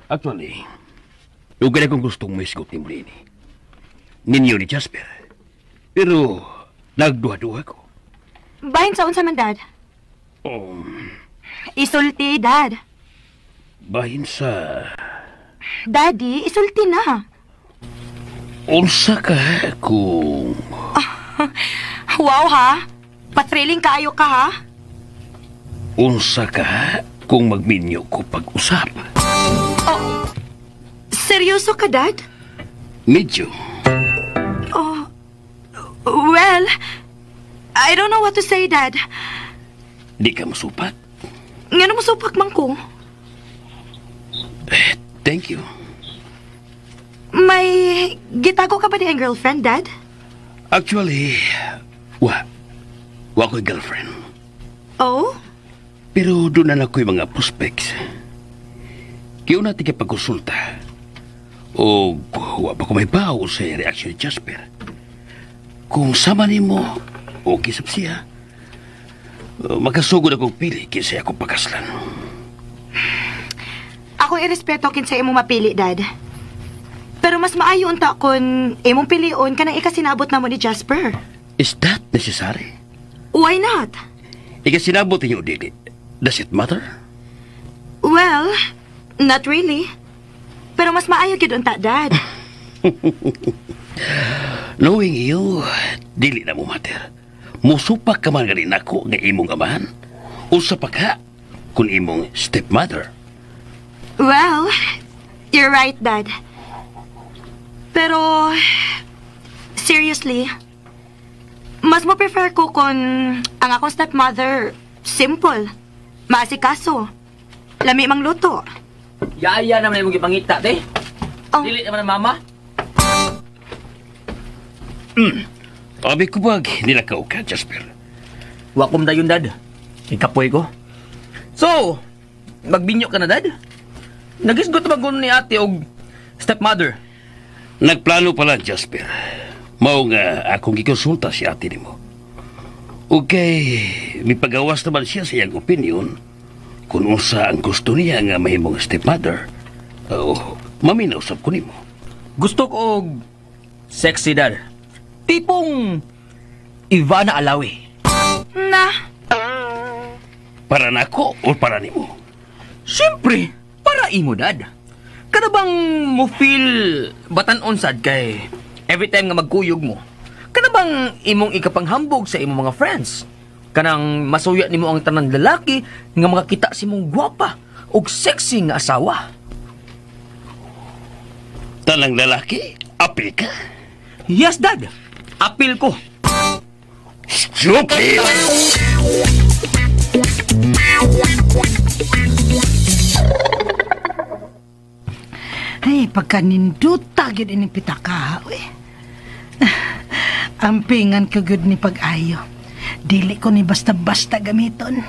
Actually, ugay akong gustong maisgot ni Mulini. Ninyo ni Jasper. Pero, nagduha-duha ko. Bahin sa unsa man, Dad. Oh, Isulti, Dad. bahin sa... Daddy, isulti na. Unsa ka kung... Wow, ha? Patriling kaayo ka, ha? Unsa ka kung magminyo ko pag-usap. Oh, seryoso ka, Dad? Medyo. Oh, well, I don't know what to say, Dad. Di ka masupak. Nga mo supak man ko. Thank you. May gitago ka ba di ang girlfriend, Dad? Actually, wa. Wa ko'y girlfriend. Oh? Pero doon na ako'y mga prospects. Kiyo na tika pagkonsulta. O wa pa ko may bawo sa reaksyon ni Jasper. Kung sama nimo, okay sab siya. Makasugod akong pili kinsa akong pagkaslan. Ako irespeto kinsa imong mapili, Dad. Pero mas maayo unta kun imong pilion kanang ikasinabot namo ni Jasper. Is that necessary? Why not? Ikasinabot ninyo dili. Does it matter? Well, not really. Pero mas maayo gyud unta, Dad. Knowing you, dili na mo matter. Musupak ka man gani nako nga imong amahan. Usa pa ka kung imong stepmother. Well, you're right, Dad. Pero, seriously, mas mo prefer ko kung ang akong stepmother, simple, maasikaso, lami mang luto. Yaya naman imong gipangita, te. Oh. Dili naman ang mama. Abi ko bag nilakaw ka, Jasper. Wakom dayon, Dad. Ikapoy ko. So, magbinyo ka na, Dad? Nagisgot ba ni ate og stepmother? Nagplano pala, Jasper. Mao nga akong gikonsulta si ate nimo. Okay, mipagawas naman siya sa iyang opinion kung unsa ang gusto niya nga mahimong stepmother. Oh, maminaw sab ko nimo. Gusto ko og sexy, Dad. Tipong Ivana Alawi. Na, Para nako o para nimo? Siyempre, para imo, Dad. Kada bang mo feel batan-on sad kay every time nga magkuyog mo? Kada bang imong ikapanghambog sa imong mga friends? Kanang masuya nimo ang tanang lalaki nga makakita si mong gwapa og sexy nga asawa. Tanang lalaki, apil ka. Yes, Dad. Apil ko. Stupid! Ay, pagkaninduta gyud ining pitaka, uy. Ampingan ko gyud ni pag-ayo. Dili ko ni basta-basta gamiton.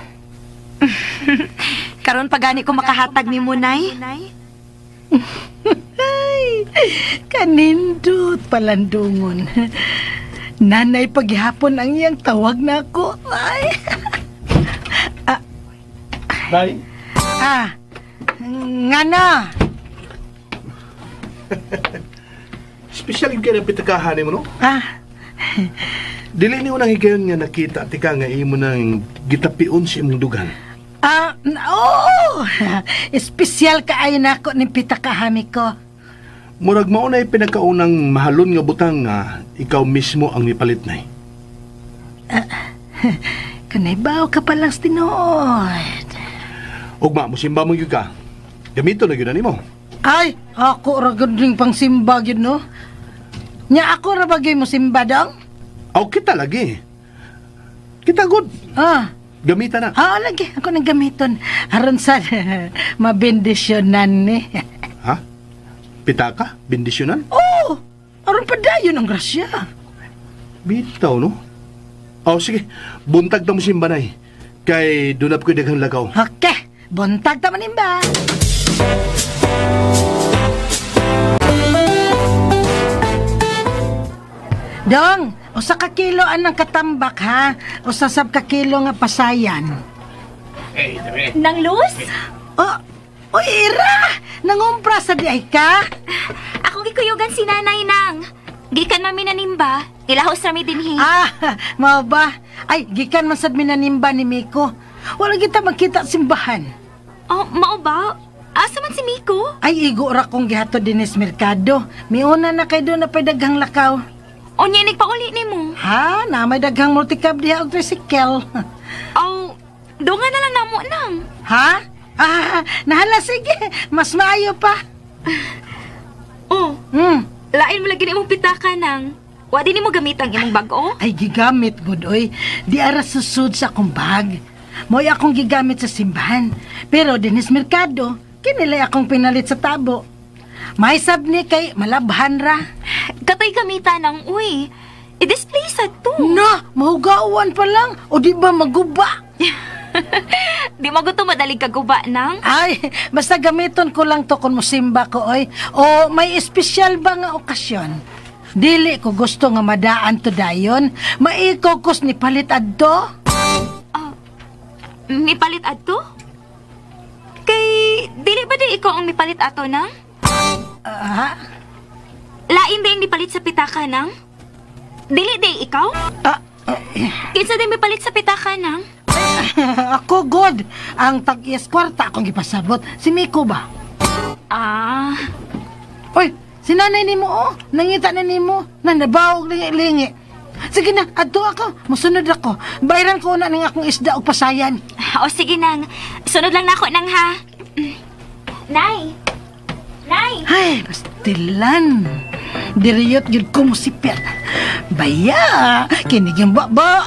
Karon pagani ko makahatag ni Munay. Ay, kanindot palandungon. Nanay paghihapon ang iyang tawag na ako. Ay. Nay, Ah, nga na. Espesyal yung kaya ng pitakahan mo, no? Ah, Dili niyo nang higayon nga nakita tika nga imo nang gitapion sa imong dugan. Ah, oo! Espesyal kaayo nako ning pitaka hami ko. Murag mao na pinakaunang mahalon nga butang nga ikaw mismo ang mipalit nay. Kanay baw ka palang sa tinuod. Ugma, musimba mo gyud ka. Gamito na gyud na nimo. Ay, ako ra gyud ning pangsimba gyud no. Nya ako ra ba gyud mo simba dong? Aw kita lagi. Kita gud. Ah. Gamita na. Ah, lagi ako nang gamiton. Aron sa mabendisyonan ni. Ha? Pitaka? Bendisyonan? Oh, aron padayon ang grasya. Bitaw no. Aw sige, buntag ta mo simba nay. Kay dunap ko daghang lagaw. Okay, buntag ta manimba. Dong, usa ka kilo anang katambak ha. Usa sab ka kilo nga pasayan. Hey, dere. Nang Luz? Oh, oy Ira, nangumpra sa di ay ka? Ako gikuyugan si nanay nang. Gikan mami nanimba. Ilahos rami dinhi. Ah, mao ba? Ay, gikan man sad mi nanimba ni Miko. Wala kita magkita simbahan. Oh, mao ba? Asa man si Miko? Ay, igo ra kong gihatod dinis merkado. Miuna na kay doon na pa'y daghang lakaw. Unya, nagpauli nimo. Ha? Na may daghang multicab diha og tricycle. Oh, dunga na lang namo nang. Ha? Ah, nahala sige. Mas maayo pa. Oh. Lain mo lagi imong pitaka nang. Wa din nimo gamit ang imong bag-o? Ay, gigamit gud oy. Di ara susud sa akong bag. Mo'y akong gigamit sa simbahan. Pero dinis merkado, kinilay akong pinalit sa tabo. May sab ni kay malabhan ra. Katoy gamita nang uy. I-display sa to. Na, mahugawan pa lang. O di ba maguba? Di maguto madalig kaguba nang? Ay, basta gamiton ko lang to kung musimba ko, oy. O may espesyal ba nga okasyon? Dili ko gusto nga madaan to dayon. Maikaw kos ni palit adto. Mipalit adto? Kay dili ba di ikaw ang mipalit ato nang? Ah? Lain ba yung nipalit sa pitaka nang? Dili di ikaw? Kinsa di mipalit sa pitaka nang? Ako, God. Ang tag-iyas kwarta akong gipasabot. Si Miko ba? Ah. Oy, si nanay nimo oh. Nangita na nimo. Nanabawog lingi-lingi. Sige na, adto ako. Musunod ako. Bayran ko na ning akong isda og pasayan. O sige nang. Sunod lang na ako nang ha. Nay! Nay! Ay, pastilan. Diriyot gyud ko musipir. Baya, kinig yung baba.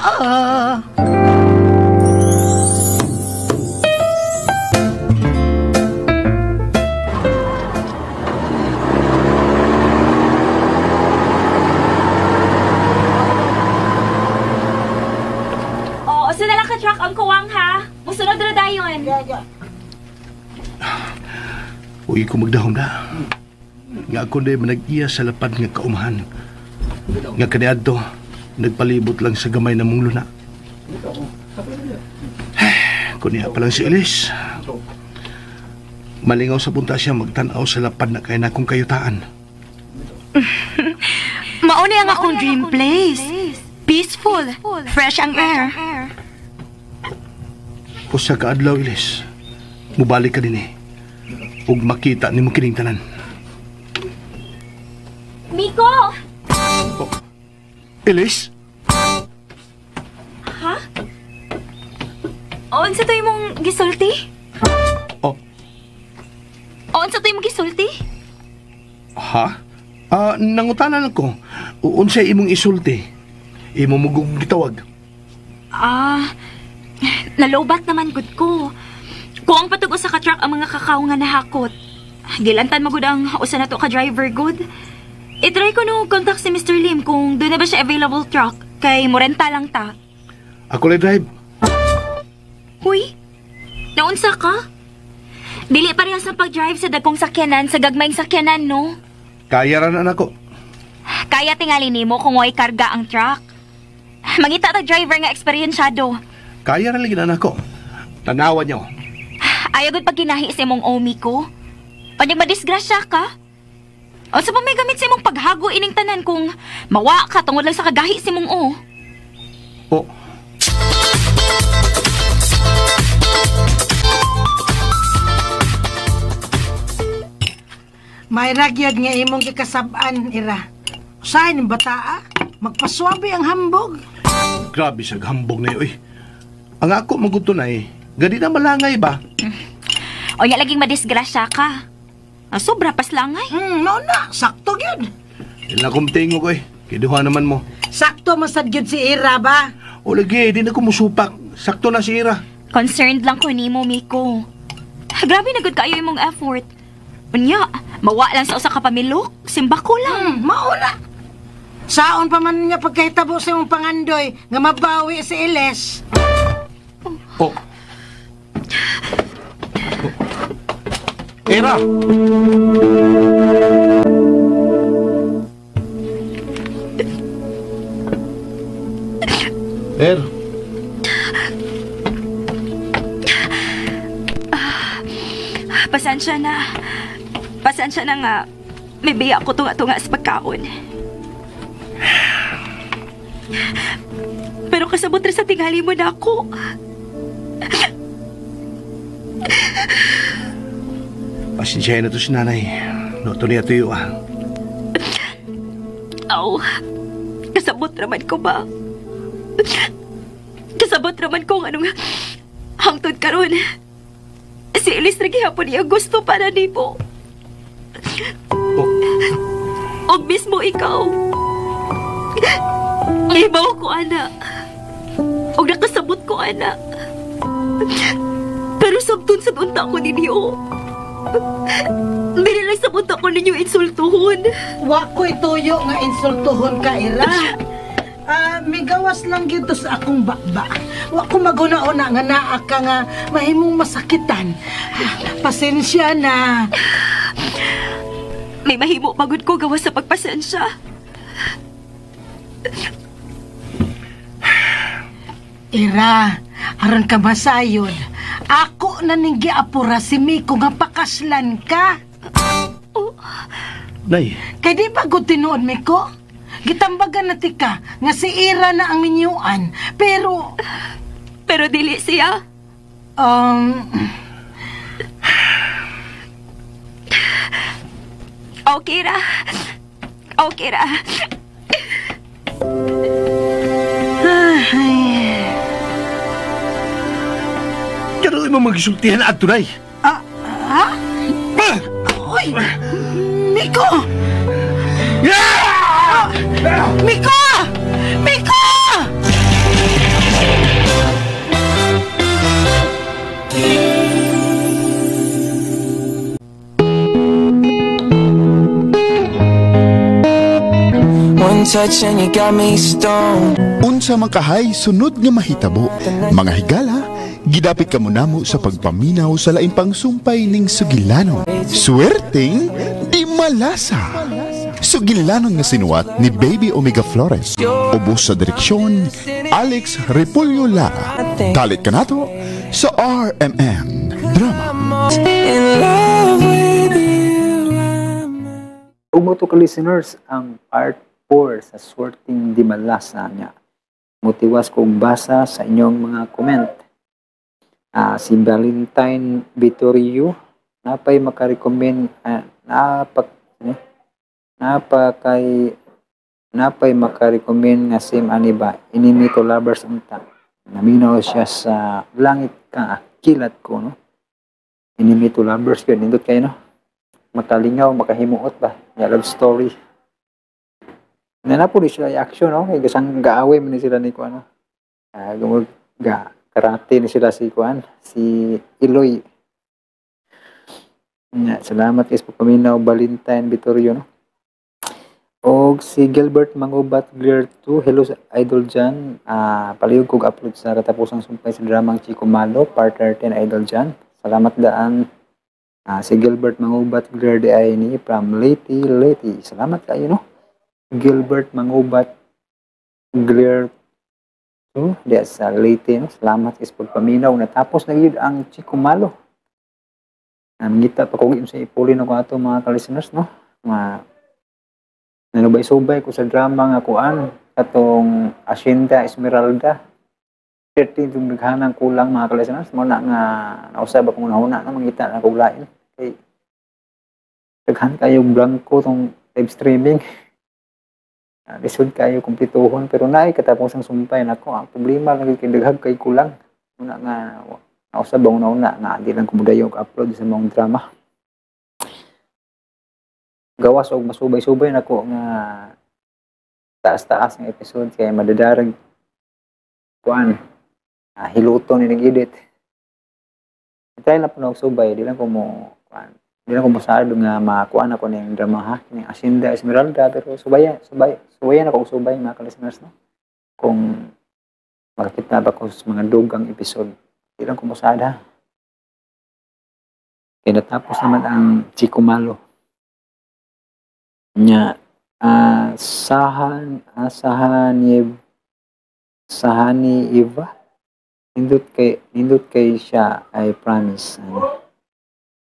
Oo, usa na lang ka truck ang kuwang ha. Musunod ra dayon. Uy ko magdahom na. Nga ako na manag-iya sa lapad nga kaumahan. Nga kaniadto, nagpalibot lang sa gamay na mong luna. Kunya pa lang si Elise. Malingaw sa punta siya magtanaw sa lapad na kaya na akong kayutaan. Mauni ang akong dream place. Peaceful. Fresh ang air. Usa ka adlaw, Elise. Mubalik ka din eh. Ug makita nimo kining tanan. Miko! Oh. Elise? Ha? Unsa to imong gisulti? Oh. Unsa to imong gisulti? Ha? Nangutanan ko. Unsay imong isulti? Imo mugong gitawag. Ah, nalobat naman gud ko. Kuang patug usa ka truck ang mga kakao nga nahakot. Gilantan magud ang usa na to ka driver good. I-try ko no contact si Mr. Lim kung doon na ba siya available truck kay morenta lang ta. Ako lay drive. Huy, naunsa ka? Dili parehas ang pag-drive sa dagkong sakyanan sa gagmayng sakyanan, no? Kaya ra na nako. Kaya tingali nimo kung way karga ang truck. Mangita ta driver nga eksperyensyado. Kaya ra lagi na nako. Tanawan niyo. Ayaw gud pagkinahi sa imong omi ko. Panyag madisgrasya ka. O sa pa may gamit sa imong paghago ining tanan kung mawa ka tungod lang sa kagahi sa imong o. Oh. May ragyod nga imong gikasab-an, Ira. Usahay ning bataa, magpaswabe ang hambog. Grabe sa hambog na yun, oy. Ang ako magutunay, gadi na malangay ba? O nya laging madisgrasya ka. Ah, sobra pas langay. Mao na, sakto gyud. Ila kong tingog, oy. Kiduha naman mo. Sakto masad gyud si Ira ba? O lagi, di na ko musupak. Sakto na si Ira. Concerned lang ko nimo, Miko. Grabe na gud kaayo imong effort. Unya, mawa lang sa usa ka pamilok, simba ko lang. Mao na. Saon pa man nga pagkahitabo sa imong pangandoy nga mabawi si Iles. Oh. Ira. Er. Pasensya na. Pasensya na nga. May biya ako tunga-tunga sa pagkaon. Pero kasabot rin sa tingali mo na ako. Pasensyahin na to si nanay. No, to niya tuyo ah. Aw, kasabot naman ko ba? Kasabot naman ko ang anong hangtod karon. Si Elise na gihapon niya gusto para nimo. Oh. Og mismo ikaw. Ibaw ko, ana. Og nakasabot ko, ana. Pero sabton sa unta ko ninyo. Dili lang sa unta ko ninyo insultuhon. Wa ko'y tuyo nga insultuhon ka, Ira. Migawas lang gyud to sa akong bakba. Wa ko maguna-una nga naa ka nga mahimong masakitan. Pasensya na. May mahimo pagod ko gawas sa pagpasensya. Ira, aron ka masayon. Ako na ning giapura si Miko nga pakaslan ka. Oh. Nay. Kay di ba gud tinuod, Miko? Gitambagan na tika nga si Ira na ang minyuan, pero pero dili siya. Okay ra. Okay ra. Ay. Pero imo magisultihan adto, Nay. Ah, ha? Uy! Miko! Yeah! Miko! Miko! One touch and you got me stoned. Unsa man kahay sunod nga mahitabo, mga higala, gidapit kamo namo sa pagpaminaw sa laing pangsumpay ning sugilanon. Swerteng di malasa. Sugilanon nga sinuwat ni Baby Omega Flores. Ubos sa direksyon, Alex Repolyo Lara. Dalit ka nato sa RMN Drama. In love with you. Ug to ka listeners, ang part 4 sa Swerteng Di Malasa niya. Motiwas kong basa sa inyong mga comment. Si Valentine Vittorio, napay makarecommend, napay makarecommend nga same ani ba, enemy to lovers unta. Naminaw siya sa langit ka, kilat ko, no? Enemy to lovers yun, nindot kayo, no? Makalingaw, makahimuot ba? Ya, love story. Nanapo ni sila action, no? Kaya gasang gaaway man ni sila ni Kuan, no? Ga karate ni sila si Kuan, si Eloy. Nga, salamat guys pagpaminaw Valentine Vittorio, no? Og si Gilbert Mangubat Glare 2, hello sa idol dyan. Palihog kog upload sa katapusang sumpay sa dramang Chico Malo, part 13, idol dyan. Salamat daan. Si Gilbert Mangubat Glare di ay ni from Leyte, Leyte. Salamat kayo, no? Gilbert Mangubat Glare 2, di sa Leyte, no? Salamat is pagpaminaw. Natapos na yun ang Chico Malo. Mangita pa kung sa ipuli na ko ato mga ka-listeners, no? Mga nanubay-subay ko sa drama nga kuan katong Hacienda Esmeralda. 13 yung naghanang kulang mga ka-listeners. Mo na nga nausab akong unahuna, no? Mangita na kog lain. Kay Daghan kayo blanko tong live streaming. Lisod kayo kumplituhon pero naay katapos ang sumpay nako. Ang problema lang kay daghang kay kulang. Una nga nausab ang una nga di lang ko modayon upload sa mong drama. Gawas og masubay-subay nako nga taas-taas ng episode kay madadarag kuan hiluto ni nag-edit. Try lang po na og subay, di lang ko mo kuan. Di lang ko mosado nga makuan ako ning drama ha, ning Hacienda Esmeralda, pero subayan, subay, subayan ako og subay mga ka-listeners, no. Kung makakita ba ko sa mga dugang episode, di lang ko mosada. Kaya natapos naman ang Chico Malo. Nya Sahani Eva, nindot kay siya ay promise, ano.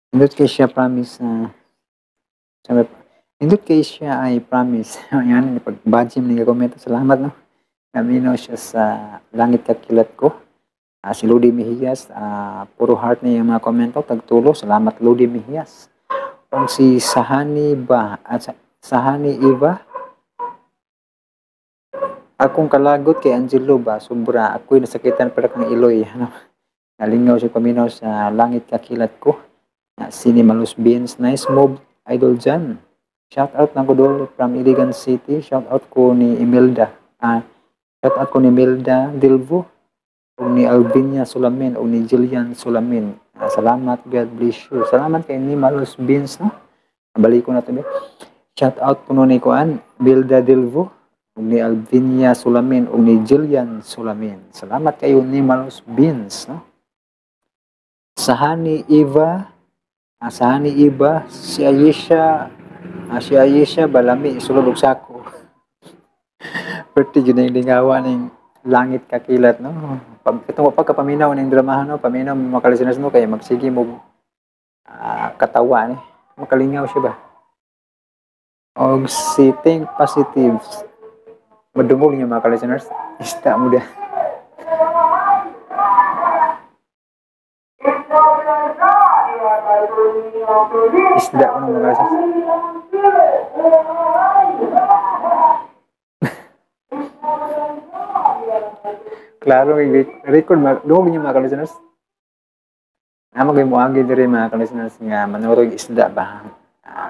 Nindot kay siya promise, sabi, nindot kay siya ay promise. Yan, pag budget ni komento, salamat no. Naminaw siya sa Langit Kakilat Ko. Si Lodi Mejias, puro heart na yung mga komento, tagtulo, salamat Lodi Mejias. Kung si Sahani ba, at Sahani Eva, akong kalagot kay Angelo ba, sobra, ako'y nasakitan para kang Iloy. Ano? Nalingaw siya paminaw sa Langit Kakilat Ko. Sini Malus Beans, nice move, Idol Jan. Shout out lang ko dol from Iligan City. Shout out ko ni Imelda. Shout out ko ni Imelda Delvo, o ni Alvinia Sulamin, o ni Jillian Sulamin. Salamat, God bless you. Salamat kay ni Malus Beans, no? Balik ko na to, be. Shout out ko ni Kuan, Bilda Delvo, o ni Alvinia Sulamin, o ni Jillian Sulamin. Salamat kayo ni Malus Beans, no? Sahani Eva, Sahani Eva, si Ayesha balami isulod og sako. Perti jud ning lingawa ning Langit Kakilat, no. Pag itong pagkapaminaw ning dramahan, no, paminaw mga ka-listeners, no, kay magsige mo katawa ni. Makalingaw siya ba? Og si Think Positives, madungog niyo mga ka-listeners, isda mo da. Isda ko ng mga ka-listeners. Klaro, record, dungog niyo mga ka-listeners. Amo kay moagi diri mga ka-listeners nga manuroy isda ba.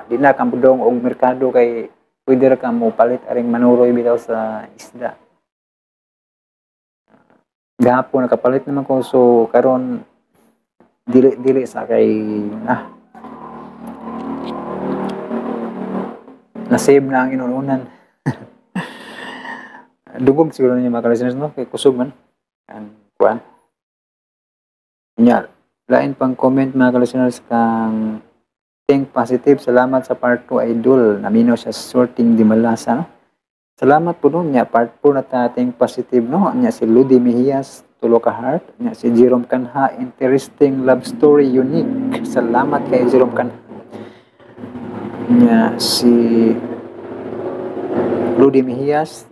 Di na kang pudong og merkado kay pwede ra ka mo palit aring manuroy bitaw sa isda. Gahapon nakapalit naman ko, so karon dili sa kay na-save na ang inununan. Dungog siguro ninyo mga ka-listeners, no? Kay kusog man. Ang kuan. Nya, lain pang comment mga ka-listeners kang Think Positive. Salamat sa part 2, idol. Namino siya sorting di malasa, no? Salamat po nun. Nya, part 4 na ta Think Positive, no? Nya si Ludi Mejias, tulo ka heart. Nya si Jerome Kanha, interesting love story, unique. Salamat kay Jerome Kanha. Nya si Ludi Mejias,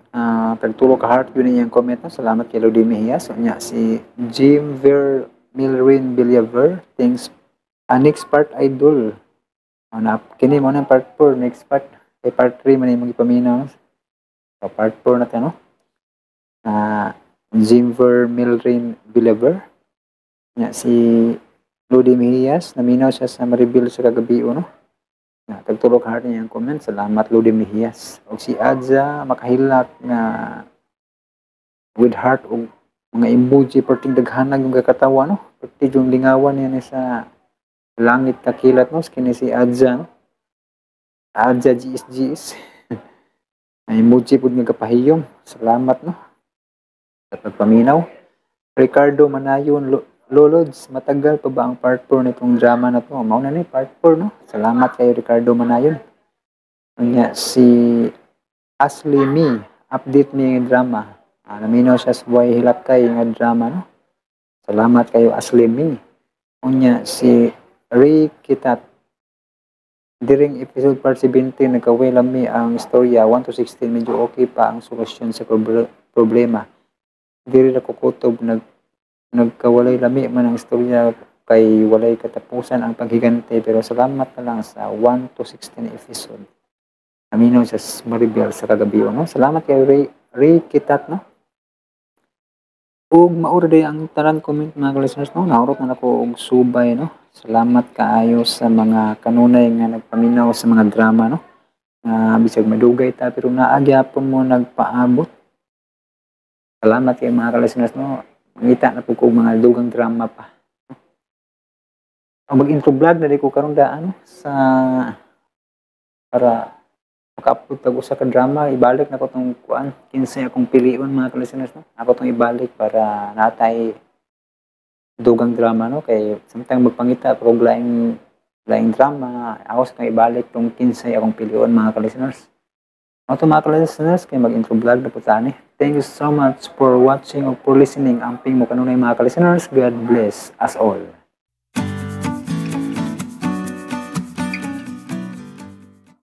tagtulo ka heart yun iyang comment, no? Salamat kay Ludi Mejias. Nya si Jim Ver Milrin Villaver, thanks. Next part, idol. Na, kini mo na part 4, next part. Kay part 3 man imong ipaminaw, no? So, part 4 na ta, no? Jimver Milrin Villaver. Nya si Ludi Mejias, naminaw siya sa Maribel sa kagabi, no? Na, tagtulog heart niya ang comment. Salamat Ludi Mejias. Og si Adza makahilak nga with heart og mga emoji perting daghanag yung kakatawa, no? Perti yung lingawan niya ni sa Langit Kakilat, no? Kini si Adza, no? Adza GSGS. Ay emoji pud nga kapahiyom. Salamat, no? Sa pagpaminaw. Ricardo Manayon, Lolods, matagal pa ba ang part 4 nitong drama na to? Mao na ni part 4, no? Salamat kayo Ricardo Manayon. Unya si Ashley Me, update mi nga drama. Naminaw siya sa Buhay Hilakay nga drama, no? Salamat kayo Ashley Me. Unya si Ray Kitat, during episode part 17 nagkaway lami ang istorya 1 to 16, medyo okay pa ang solusyon sa problema. Diri ra kukutob nagkawalay lami man ang istorya Kay walay katapusan ang paghigante, pero salamat na lang sa 1 to 16 episode. Aminaw sa Maribel sa kagabi, no? Salamat kay Ray, Ray Kitat, no? Ug maura day ang tanan comment, mga listeners, no? Naurot na nako og subay, no? Salamat kaayo sa mga kanunay nga nagpaminaw sa mga drama, no? Nga bisag madugay ta pero naa gyapon mo nagpaabot. Salamat kay mga listeners, no? Mangita na pud ko og mga dugang drama pa. Ang mag-intro vlog na di ko karon daan, no? Sa para maka-upload tag usa ka drama, ibalik na ko tong kuan, Kinsay Akong Pilion, mga listeners, no? Ako tong ibalik para natay dugang drama, no? Kay samtang magpangita pero laing laing drama, ako sa tong ibalik tong Kinsay Akong Pilion, mga listeners. Mao to, mga listeners, kay mag-intro vlog na po tani. Thank you so much for watching or for listening. Amping mo kanunay, mga listeners. God bless us all.